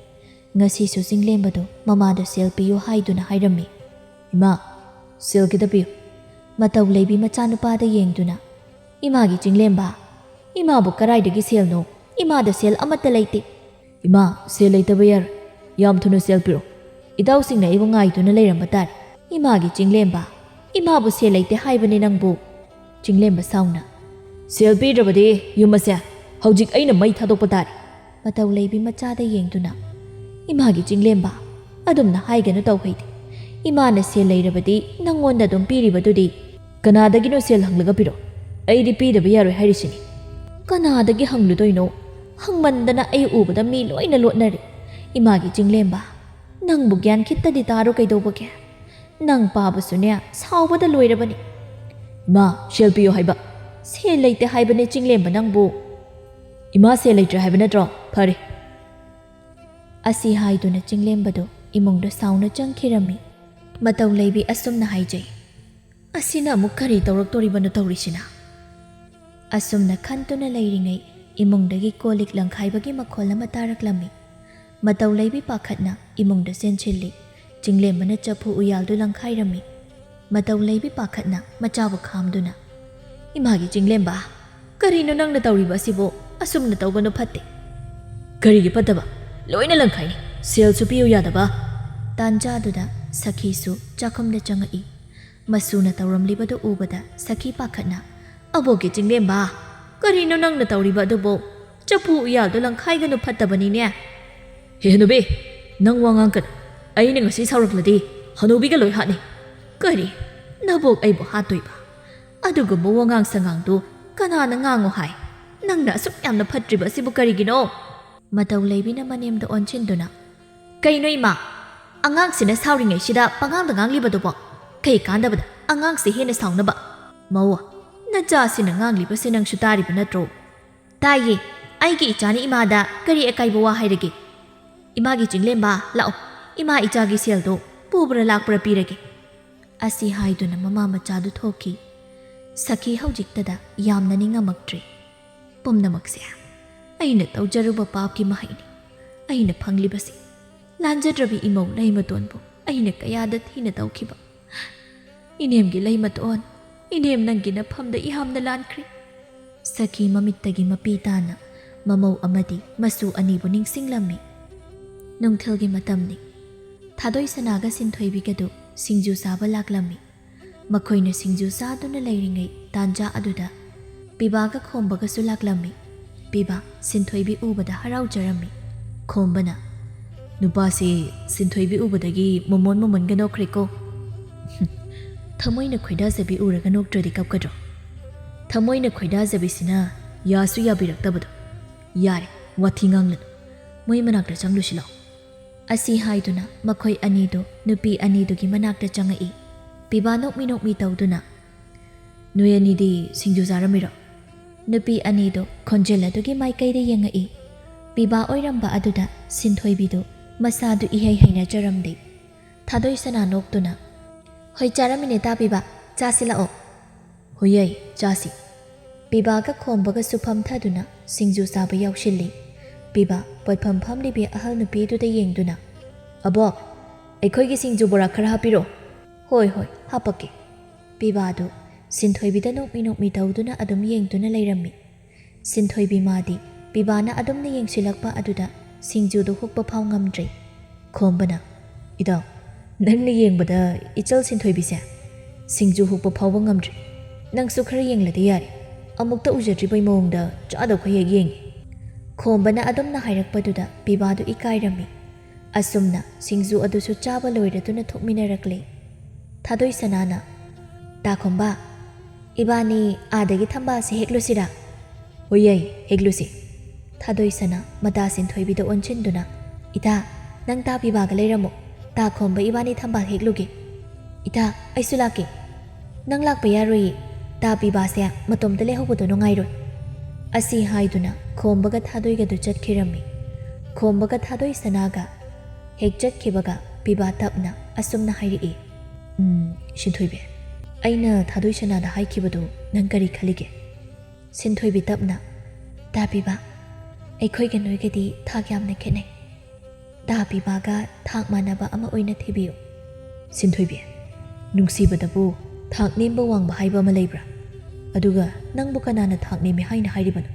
ꯉꯁꯤꯁꯨ ꯆꯤꯡꯂꯦꯝꯕꯗꯨ ꯃꯃꯥꯗ ꯁꯦꯜ ꯄꯤꯌꯨ ꯍꯥꯏꯗꯨꯅ ꯍꯥꯏꯔꯝꯃꯤ꯫ "ꯏꯃꯥ, ꯁꯦꯜ ꯈꯤꯇ ꯄꯤꯌꯨ꯫" ꯃꯇꯧ ꯂꯩꯕꯤ ꯃꯆꯥꯅꯨꯄꯥꯗ ꯌꯦꯡꯗꯨꯅ, "ꯏꯃꯥꯒꯤ ꯆꯤꯡꯂꯦꯝꯕ? ꯏꯃꯥꯕꯨ ꯀꯔꯥꯏꯗꯒꯤ ꯁꯦꯜꯅꯣ? ꯏꯃꯥꯗ ꯁꯦꯜ ꯑꯃꯠꯇ ꯂꯩꯇꯦ꯫" "ꯏꯃꯥ, ꯁꯦꯜ ꯂꯩꯇꯕ ꯌꯥꯔꯣꯏ꯫ ꯌꯥꯝ ꯊꯨꯅ ꯁꯦꯜ ꯄꯤꯔꯛꯑꯣ꯫ ꯏꯇꯥꯎꯁꯤꯡꯅ ꯑꯩꯕꯨ ꯉꯥꯏꯗꯨꯅ ꯂꯩꯔꯝꯕ ꯇꯥꯔꯦ꯫" "ꯏꯃꯥꯒꯤ ꯆꯤꯡꯂꯦꯝꯕ, ꯏꯃꯥꯕꯨ ꯁꯦꯜ ꯂꯩꯇꯦ ꯍꯥꯏꯕꯅꯦ ꯅꯪꯕꯨ?" ꯆꯤꯡꯂꯦꯝꯕ ꯁꯥꯎꯅ, "ꯁꯦꯜ ꯄꯤꯗ꯭ꯔꯕꯗꯤ ꯌꯨꯝ ꯑꯁꯦ ꯍꯧꯖꯤꯛ ꯑꯩꯅ ꯃꯩ ꯊꯥꯗꯣꯛꯄ ꯇꯥꯔꯦ꯫" ꯃꯇꯧ ꯂꯩꯕꯤ ꯃꯆꯥꯗ ꯌꯦꯡꯗꯨꯅ, "ꯏꯃꯥꯒꯤ ꯆꯤꯡꯂꯦꯝꯕ, ꯑꯗꯨꯝꯅ ꯍꯥꯏꯒꯅꯨ ꯇꯧꯍꯩꯗꯦ꯫ ꯏꯃꯥꯅ ꯁꯦꯜ ꯂꯩꯔꯕꯗꯤ ꯅꯪꯉꯣꯟꯗ ꯑꯗꯨꯝ ꯄꯤꯔꯤꯕꯗꯨꯗꯤ꯫ ꯀꯅꯥꯗꯒꯤꯅꯣ ꯁꯦꯜ ꯍꯪꯂꯒ ꯄꯤꯔꯣ? ꯑꯩꯗꯤ ꯄꯤꯗꯕ ꯌꯥꯔꯣꯏ ꯍꯥꯏꯔꯤꯁꯤꯅꯤ꯫" "ꯀꯅꯥꯗꯒꯤ ꯍꯪꯂꯨꯗꯣꯏꯅꯣ? ꯍꯪꯃꯟꯗꯅ ꯑꯩ ꯎꯕꯗ ꯃꯤ ꯂꯣꯏꯅ ꯂꯣꯠꯅꯔꯦ꯫ ꯏꯃꯥꯒꯤ ꯆꯤꯡꯂꯦꯝꯕ, ꯅꯪꯕꯨ ꯒ꯭ꯌꯥꯟ ꯈꯤꯠꯇꯗꯤ ꯇꯥꯔꯣ ꯀꯩꯗꯧꯕꯒꯦ? ꯅꯪ ꯄꯥꯕꯁꯨꯅꯦ ꯁꯥꯎꯕꯗ ꯂꯣꯏꯔꯕꯅꯤ꯫" "ꯏꯃꯥ, ꯁꯦꯜ ꯄꯤꯌꯣ ꯍꯥꯏꯕ꯫" "ꯁꯦꯜ ꯂꯩꯇꯦ ꯍꯥꯏꯕꯅꯦ ꯆꯤꯡꯂꯦꯝꯕ ꯅꯪꯕꯨ꯫" "ꯏꯃꯥ ꯁꯦꯜ ꯂꯩꯇ꯭ꯔꯦ ꯍꯥꯏꯕ ꯅꯠꯇ꯭ꯔꯣ? ꯐꯔꯦ꯫" ꯑꯁꯤ ꯍꯥꯏꯗꯨꯅ ꯆꯤꯡꯂꯦꯝꯕꯗꯨ ꯏꯃꯨꯡꯗ ꯁꯥꯎꯅ ꯆꯪꯈꯤꯔꯝꯃꯤ꯫ ꯃꯇꯧ ꯂꯩꯕꯤ ꯑꯁꯨꯝꯅ ꯍꯥꯏꯖꯩ, "ꯑꯁꯤꯅ ꯑꯃꯨꯛ ꯀꯔꯤ ꯇꯧꯔꯛꯇꯣꯔꯤꯕꯅꯣ ꯇꯧꯔꯤꯁꯤꯅ?" ꯑꯁꯨꯝꯅ ꯈꯟꯗꯨꯅ ꯂꯩꯔꯤꯉꯩ ꯏꯃꯨꯡꯗꯒꯤ ꯀꯣꯜ ꯂꯤꯛ ꯂꯪꯈꯥꯏꯕꯒꯤ ꯃꯈꯣꯜ ꯑꯃ ꯇꯥꯔꯛꯂꯝꯃꯤ꯫ ꯃꯇꯧ ꯂꯩꯕꯤ ꯄꯥꯈꯠꯅ ꯏꯃꯨꯡꯗ ꯆꯦꯟꯁꯤꯜꯂꯤ꯫ ꯆꯤꯡꯂꯦꯝꯕꯅ ꯆꯐꯨ ꯎꯌꯥꯜꯗꯨ ꯂꯪꯈꯥꯏꯔꯝꯃꯤ꯫ ꯃꯇꯧ ꯂꯩꯕꯤ ꯄꯥꯈꯠꯅ ꯃꯆꯥꯕꯨ ꯈꯥꯝꯗꯨꯅ, "ꯏꯃꯥꯒꯤ ꯆꯤꯡꯂꯦꯝꯕ, ꯀꯔꯤꯅꯣ ꯅꯪꯅ ꯇꯧꯔꯤꯕ ꯑꯁꯤꯕꯨ? ꯑꯁꯨꯝꯅ ꯇꯧꯒꯅꯨ, ꯐꯠꯇꯦ꯫" "ꯀꯔꯤꯒꯤ ꯐꯠꯇꯕ? ꯂꯣꯏꯅ ꯂꯪꯈꯥꯏꯅꯤ꯫ ꯁꯦꯜꯁꯨ ꯄꯤꯌꯨ ꯌꯥꯗꯕ꯫" ꯇꯥꯟꯖꯥꯗꯨꯗ ꯁꯈꯤꯁꯨ ꯆꯥꯛꯈꯨꯝꯗ ꯆꯪꯉꯛꯏ꯫ ꯃꯁꯨꯅ ꯇꯧꯔꯝꯂꯤꯕꯗꯨ ꯎꯕꯗ ꯁꯈꯤ ꯄꯥꯈꯠꯅ, "ꯑꯕꯣꯛꯀꯤ ꯆꯤꯡꯂꯦꯝꯕ, ꯀꯔꯤꯅꯣ ꯅꯪꯅ ꯇꯧꯔꯤꯕ ꯑꯗꯨꯕꯨ? ꯆꯐꯨ ꯎꯌꯥꯜꯗꯣ ꯂꯪꯈꯥꯏꯒꯅꯨ, ꯐꯠꯇꯕꯅꯤꯅꯦ꯫" "ꯍꯦ ꯍꯅꯨꯕꯤ, ꯅꯪ ꯋꯥ ꯉꯥꯡꯒꯅꯨ꯫ ꯑꯩꯅ ꯉꯁꯤ ꯁꯥꯎꯔꯛꯂꯗꯤ ꯍꯅꯨꯕꯤꯒ ꯂꯣꯏ ꯍꯥꯠꯅꯤ꯫" "ꯀꯔꯤ? ꯅꯕꯣꯛ ꯑꯩꯕꯨ ꯍꯥꯠꯇꯣꯏꯕ? ꯑꯗꯨꯒꯨꯝꯕ ꯋꯥꯉꯥꯡ ꯁꯉꯥꯡꯗꯨ ꯀꯅꯥꯅ ꯉꯥꯡꯉꯨ ꯍꯥꯏ? ꯅꯪꯅ ꯑꯁꯨꯛ ꯌꯥꯝꯅ ꯐꯠꯇ꯭ꯔꯤꯕ ꯑꯁꯤꯕꯨ ꯀꯔꯤꯒꯤꯅꯣ?" ꯃꯇꯧ ꯂꯩꯕꯤꯅ ꯃꯅꯦꯝꯗ ꯑꯣꯟꯁꯤꯟꯗꯨꯅ, "ꯀꯩꯅꯣ ꯏꯃꯥ? ꯑꯉꯥꯡꯁꯤꯅ ꯁꯥꯎꯔꯤꯉꯩꯁꯤꯗ ꯄꯉꯥꯡꯗ ꯉꯥꯡꯂꯤꯕꯗꯨꯕꯣ? ꯀꯩ ꯀꯥꯟꯗꯕꯗ ꯑꯉꯥꯡꯁꯦ ꯍꯦꯟꯅ ꯁꯥꯎꯅꯕ? ꯃꯧ, ꯅꯆꯥꯁꯤꯅ ꯉꯥꯡꯂꯤꯕꯁꯦ ꯅꯪꯁꯨ ꯇꯥꯔꯤꯕ ꯅꯠꯇ꯭ꯔꯣ?" "ꯇꯥꯏꯌꯦ, ꯑꯩꯒꯤ ꯏꯆꯥꯅ ꯏꯃꯥꯗ ꯀꯔꯤ ꯑꯀꯥꯏꯕ ꯋꯥ ꯍꯥꯏꯔꯒꯦ? ꯏꯃꯥꯒꯤ ꯆꯤꯡꯂꯦꯝꯕ, ꯂꯥꯛꯑꯣ, ꯏꯃꯥ ꯏꯆꯥꯒꯤ ꯁꯦꯜꯗꯣ ꯄꯨꯕ꯭ꯔꯥ ꯂꯥꯛꯄ꯭ꯔꯥ ꯄꯤꯔꯒꯦ꯫" ꯑꯁꯤ ꯍꯥꯏꯗꯨꯅ ꯃꯃꯥ ꯃꯆꯥꯗꯨ ꯊꯣꯛꯈꯤ꯫ ꯁꯈꯤ ꯍꯧꯖꯤꯛꯇꯗ ꯌꯥꯝꯅ ꯅꯤꯡꯉꯝꯃꯛꯇ꯭ꯔꯦ꯫ "ꯄꯨꯝꯅꯃꯛꯁꯦ ꯑꯩꯅ ꯇꯧꯖꯔꯨꯕ ꯄꯥꯞꯀꯤ ꯃꯍꯩꯅꯤ꯫ ꯑꯩꯅ ꯐꯪꯂꯤꯕꯁꯤ ꯂꯥꯟꯖꯗ꯭ꯔꯕꯤ ꯏꯃꯧ ꯂꯩꯃꯇꯣꯟꯕꯨ ꯑꯩꯅ ꯀꯌꯥꯗ ꯊꯤꯅ ꯇꯧꯈꯤꯕ꯫ ꯏꯅꯦꯝꯒꯤ ꯂꯩꯃꯇꯣꯟ, ꯏꯅꯦꯝ ꯅꯪꯒꯤ ꯅꯐꯝꯗ ꯌꯥꯝꯅ ꯂꯥꯟꯈ꯭ꯔꯦ꯫" ꯁꯈꯤ ꯃꯃꯤꯠꯇꯒꯤ ꯃꯄꯤ ꯇꯥꯅ ꯃꯃꯧ ꯑꯃꯗꯤ ꯃꯁꯨ ꯑꯅꯤꯕꯨ ꯅꯤꯡꯁꯤꯡꯂꯝꯃꯤ꯫ ꯅꯨꯡꯊꯤꯜꯒꯤ ꯃꯇꯝꯅꯤ꯫ ꯊꯥꯗꯣꯏ ꯁꯅꯥꯒ ꯁꯤꯟꯊꯣꯏꯕꯤꯒꯗꯨ ꯁꯤꯡꯖꯨ ꯆꯥꯕ ꯂꯥꯛꯂꯝꯃꯤ꯫ ꯃꯈꯣꯏꯅ ꯁꯤꯡꯖꯨ ꯆꯥꯗꯨꯅ ꯂꯩꯔꯤꯉꯩ ꯇꯥꯟꯖꯥ ꯑꯗꯨꯗ ꯄꯤꯕꯥꯒ ꯈꯣꯝꯕꯒꯁꯨ ꯂꯥꯛꯂꯝꯃꯤ꯫ ꯄꯤꯕꯥ ꯁꯤꯟꯊꯣꯏꯕꯤ ꯎꯕꯗ ꯍꯔꯥꯎꯖꯔꯝꯃꯤ꯫ ꯈꯣꯝꯕꯅ, "ꯅꯨꯄꯥꯁꯤ ꯁꯤꯟꯊꯣꯏꯕꯤ ꯎꯕꯗꯒꯤ ꯃꯣꯃꯣꯟ ꯃꯣꯃꯣꯟꯒ ꯅꯣꯛꯈ꯭ꯔꯦꯀꯣ꯫ ꯊꯃꯣꯏꯅ ꯈꯣꯏꯗꯥꯖꯕꯤ ꯎꯔꯒ ꯅꯣꯛꯇ꯭ꯔꯗꯤ ꯀꯞꯀꯗ꯭ꯔꯣ? ꯊꯃꯣꯏꯅ ꯈꯣꯏꯗꯥꯖꯕꯤꯁꯤꯅ ꯌꯥꯁꯨ ꯌꯥꯕꯤꯔꯛꯇꯕꯗꯣ꯫ ꯌꯥꯔꯦ, ꯋꯥꯊꯤ ꯉꯥꯡꯂꯅꯨ꯫ ꯃꯣꯏ ꯃꯅꯥꯛꯇ ꯆꯪꯂꯨꯁꯤ ꯂꯥꯎ꯫" ꯑꯁꯤ ꯍꯥꯏꯗꯨꯅ ꯃꯈꯣꯏ ꯑꯅꯤꯗꯨ ꯅꯨꯄꯤ ꯑꯅꯤꯗꯨꯒꯤ ꯃꯅꯥꯛꯇ ꯆꯪꯉꯛꯏ꯫ ꯄꯤꯕꯥ ꯅꯣꯛꯃꯤ ꯅꯣꯛꯃꯤ ꯇꯧꯗꯨꯅ, "ꯅꯣꯏ ꯑꯅꯤꯗꯤ ꯁꯤꯡꯖꯨ ꯆꯥꯔꯝꯃꯤꯔꯣ?" ꯅꯨꯄꯤ ꯑꯅꯤꯗꯨ ꯈꯣꯟꯖꯦꯜ ꯑꯗꯨꯒꯤ ꯃꯥꯏꯀꯩꯗ ꯌꯦꯡꯉꯛꯏ꯫ ꯄꯤꯕꯥ ꯑꯣꯏꯔꯝꯕ ꯑꯗꯨꯗ ꯁꯤꯟꯊꯣꯏꯕꯤꯗꯨ ꯃꯁꯥꯗꯨ ꯏꯍꯩ ꯍꯩꯅꯖꯔꯝꯗꯦ꯫ ꯊꯥꯗꯣꯏ ꯁꯅꯥ ꯅꯣꯛꯇꯨꯅ, "ꯍꯣꯏ, ꯆꯥꯔꯝꯃꯤꯅꯦ ꯇꯥ ꯄꯤꯕꯥ, ꯆꯥꯁꯤ ꯂꯥꯛꯑꯣ꯫" "ꯍꯣꯏ ꯌꯥꯏ, ꯆꯥꯁꯤ꯫" ꯄꯤꯕꯥꯒ ꯈꯣꯝꯕꯒꯁꯨ ꯐꯝꯊꯗꯨꯅ ꯁꯤꯡꯖꯨ ꯆꯥꯕ ꯌꯥꯎꯁꯤꯜꯂꯤ꯫ ꯄꯤꯕꯥ ꯄꯣꯠꯐꯝ ꯐꯝꯂꯤꯕꯤ ꯑꯍꯜ ꯅꯨꯄꯤꯗꯨꯗ ꯌꯦꯡꯗꯨꯅ, "ꯑꯕꯣꯛ, ꯑꯩꯈꯣꯏꯒꯤ ꯁꯤꯡꯖꯨ ꯕꯣꯔꯥ ꯈꯔ ꯍꯥꯞꯄꯤꯔꯣ꯫" "ꯍꯣꯏ, ꯍꯣꯏ, ꯍꯥꯞꯄꯛꯀꯦ꯫" ꯄꯤꯕꯥꯗꯨ ꯁꯤꯟꯊꯣꯏꯕꯤꯗ ꯅꯣꯛꯃꯤ ꯅꯣꯛꯃꯤ ꯇꯧꯗꯨꯅ ꯑꯗꯨꯝ ꯌꯦꯡꯗꯨꯅ ꯂꯩꯔꯝꯃꯤ꯫ ꯁꯤꯟꯊꯣꯏꯕꯤ ꯃꯥꯗꯤ ꯄꯤꯕꯥꯅ ꯑꯗꯨꯝꯅ ꯌꯦꯡꯁꯤꯜꯂꯛꯄ ꯑꯗꯨꯗ ꯁꯤꯡꯖꯨꯗꯨ ꯍꯨꯛꯄ ꯐꯥꯎ ꯉꯝꯗ꯭ꯔꯦ꯫ ꯈꯣꯝꯕꯅ, "ꯏꯇꯥꯎ, ꯅꯪꯅ ꯌꯦꯡꯕꯗ ꯏꯆꯜ ꯁꯤꯟꯊꯣꯏꯕꯤꯁꯦ ꯁꯤꯡꯖꯨ ꯍꯨꯛꯄ ꯐꯥꯎꯕ ꯉꯝꯗ꯭ꯔꯦ꯫ ꯅꯪꯁꯨ ꯈꯔ ꯌꯦꯡꯂꯗꯤ ꯌꯥꯔꯦ꯫ ꯑꯃꯨꯛꯇ ꯎꯖꯗ꯭ꯔꯤꯕꯩ ꯃꯑꯣꯡꯗ ꯆꯥꯗꯧꯈꯩ ꯍꯦꯛ ꯌꯦꯡꯉꯤ꯫" ꯈꯣꯝꯕꯅ ꯑꯗꯨꯝꯅ ꯍꯥꯏꯔꯛꯄꯗꯨꯗ ꯄꯤꯕꯥꯗꯨ ꯏꯀꯥꯏꯔꯝꯃꯤ꯫ ꯑꯁꯨꯝꯅ ꯁꯤꯡꯖꯨ ꯑꯗꯨꯁꯨ ꯆꯥꯕ ꯂꯣꯏꯔꯗꯨꯅ ꯊꯣꯛꯃꯤꯟꯅꯔꯛꯂꯦ꯫ ꯊꯥꯗꯣꯏ ꯁꯅꯥꯅ, "ꯇꯥ ꯈꯣꯝꯕ, ꯏꯕꯥꯅꯤ ꯑꯥꯗꯒꯤ ꯊꯝꯕꯥꯜꯁꯦ ꯍꯦꯛꯂꯨꯁꯤꯔꯥ?" "ꯍꯣꯏ ꯌꯥꯏ, ꯍꯦꯛꯂꯨꯁꯤ꯫" ꯊꯥꯗꯣꯏ ꯁꯅꯥ ꯃꯇꯥ ꯁꯤꯟꯊꯣꯏꯕꯤꯗ ꯑꯣꯟꯁꯤꯟꯗꯨꯅ, "ꯏꯇꯥ, ꯅꯪ ꯇꯥ ꯄꯤꯕꯥꯒ ꯂꯩꯔꯝꯃꯣ꯫ ꯇꯥ ꯈꯣꯝꯕ ꯏꯕꯥꯅꯤ ꯊꯝꯕꯥꯜ ꯍꯦꯛꯂꯨꯒꯦ꯫" "ꯏꯇꯥ, ꯑꯩꯁꯨ ꯂꯥꯛꯀꯦ꯫" "ꯅꯪ ꯂꯥꯛꯄ ꯌꯥꯔꯣꯏꯌꯦ꯫ ꯇꯥ ꯄꯤꯕꯥꯁꯦ ꯃꯇꯣꯝꯇ ꯂꯩꯍꯧꯕꯗꯣ ꯅꯨꯡꯉꯥꯏꯔꯣꯏ꯫" ꯑꯁꯤ ꯍꯥꯏꯗꯨꯅ ꯈꯣꯝꯕꯒ ꯊꯥꯗꯣꯏꯒꯗꯨ ꯆꯠꯈꯤꯔꯝꯃꯤ꯫ ꯈꯣꯝꯕꯒ ꯊꯥꯗꯣꯏ ꯁꯅꯥꯒ ꯍꯦꯛ ꯆꯠꯈꯤꯕꯒ ꯄꯤꯕꯥ ꯇꯞꯅ ꯑꯁꯨꯝꯅ ꯍꯥꯏꯔꯛꯏ, "ꯎꯝ, ꯁꯤꯟꯊꯣꯏꯕꯤ, ꯑꯩꯅ ꯊꯥꯗꯣꯏ ꯁꯅꯥꯗ ꯍꯥꯏꯈꯤꯕꯗꯨ ꯅꯪ ꯀꯔꯤ ꯈꯜꯂꯤꯒꯦ?" ꯁꯤꯟꯊꯣꯏꯕꯤ ꯇꯞꯅ, "ꯇꯥ ꯄꯤꯕꯥ, ꯑꯩꯈꯣꯏꯒ ꯅꯣꯏꯒꯗꯤ ꯊꯥꯛ ꯌꯥꯝꯅ ꯈꯦꯠꯅꯩ꯫ ꯇꯥ ꯄꯤꯕꯥꯒ ꯊꯥꯛ ꯃꯥꯟꯅꯕ ꯑꯃ ꯑꯣꯏꯅ ꯊꯤꯕꯤꯌꯨ꯫" "ꯁꯤꯟꯊꯣꯏꯕꯤ, ꯅꯨꯡꯁꯤꯕꯗꯕꯨ ꯊꯥꯛ ꯅꯦꯝꯕ ꯋꯥꯡꯕ ꯍꯥꯏꯕ ꯑꯃ ꯂꯩꯕ꯭ꯔꯥ? ꯑꯗꯨꯒ ꯅꯪꯕꯨ ꯀꯅꯥꯅ ꯊꯥꯛ ꯅꯦꯝꯃꯤ ꯍꯥꯏꯅ ꯍꯥꯏꯔꯤꯕꯅꯣ?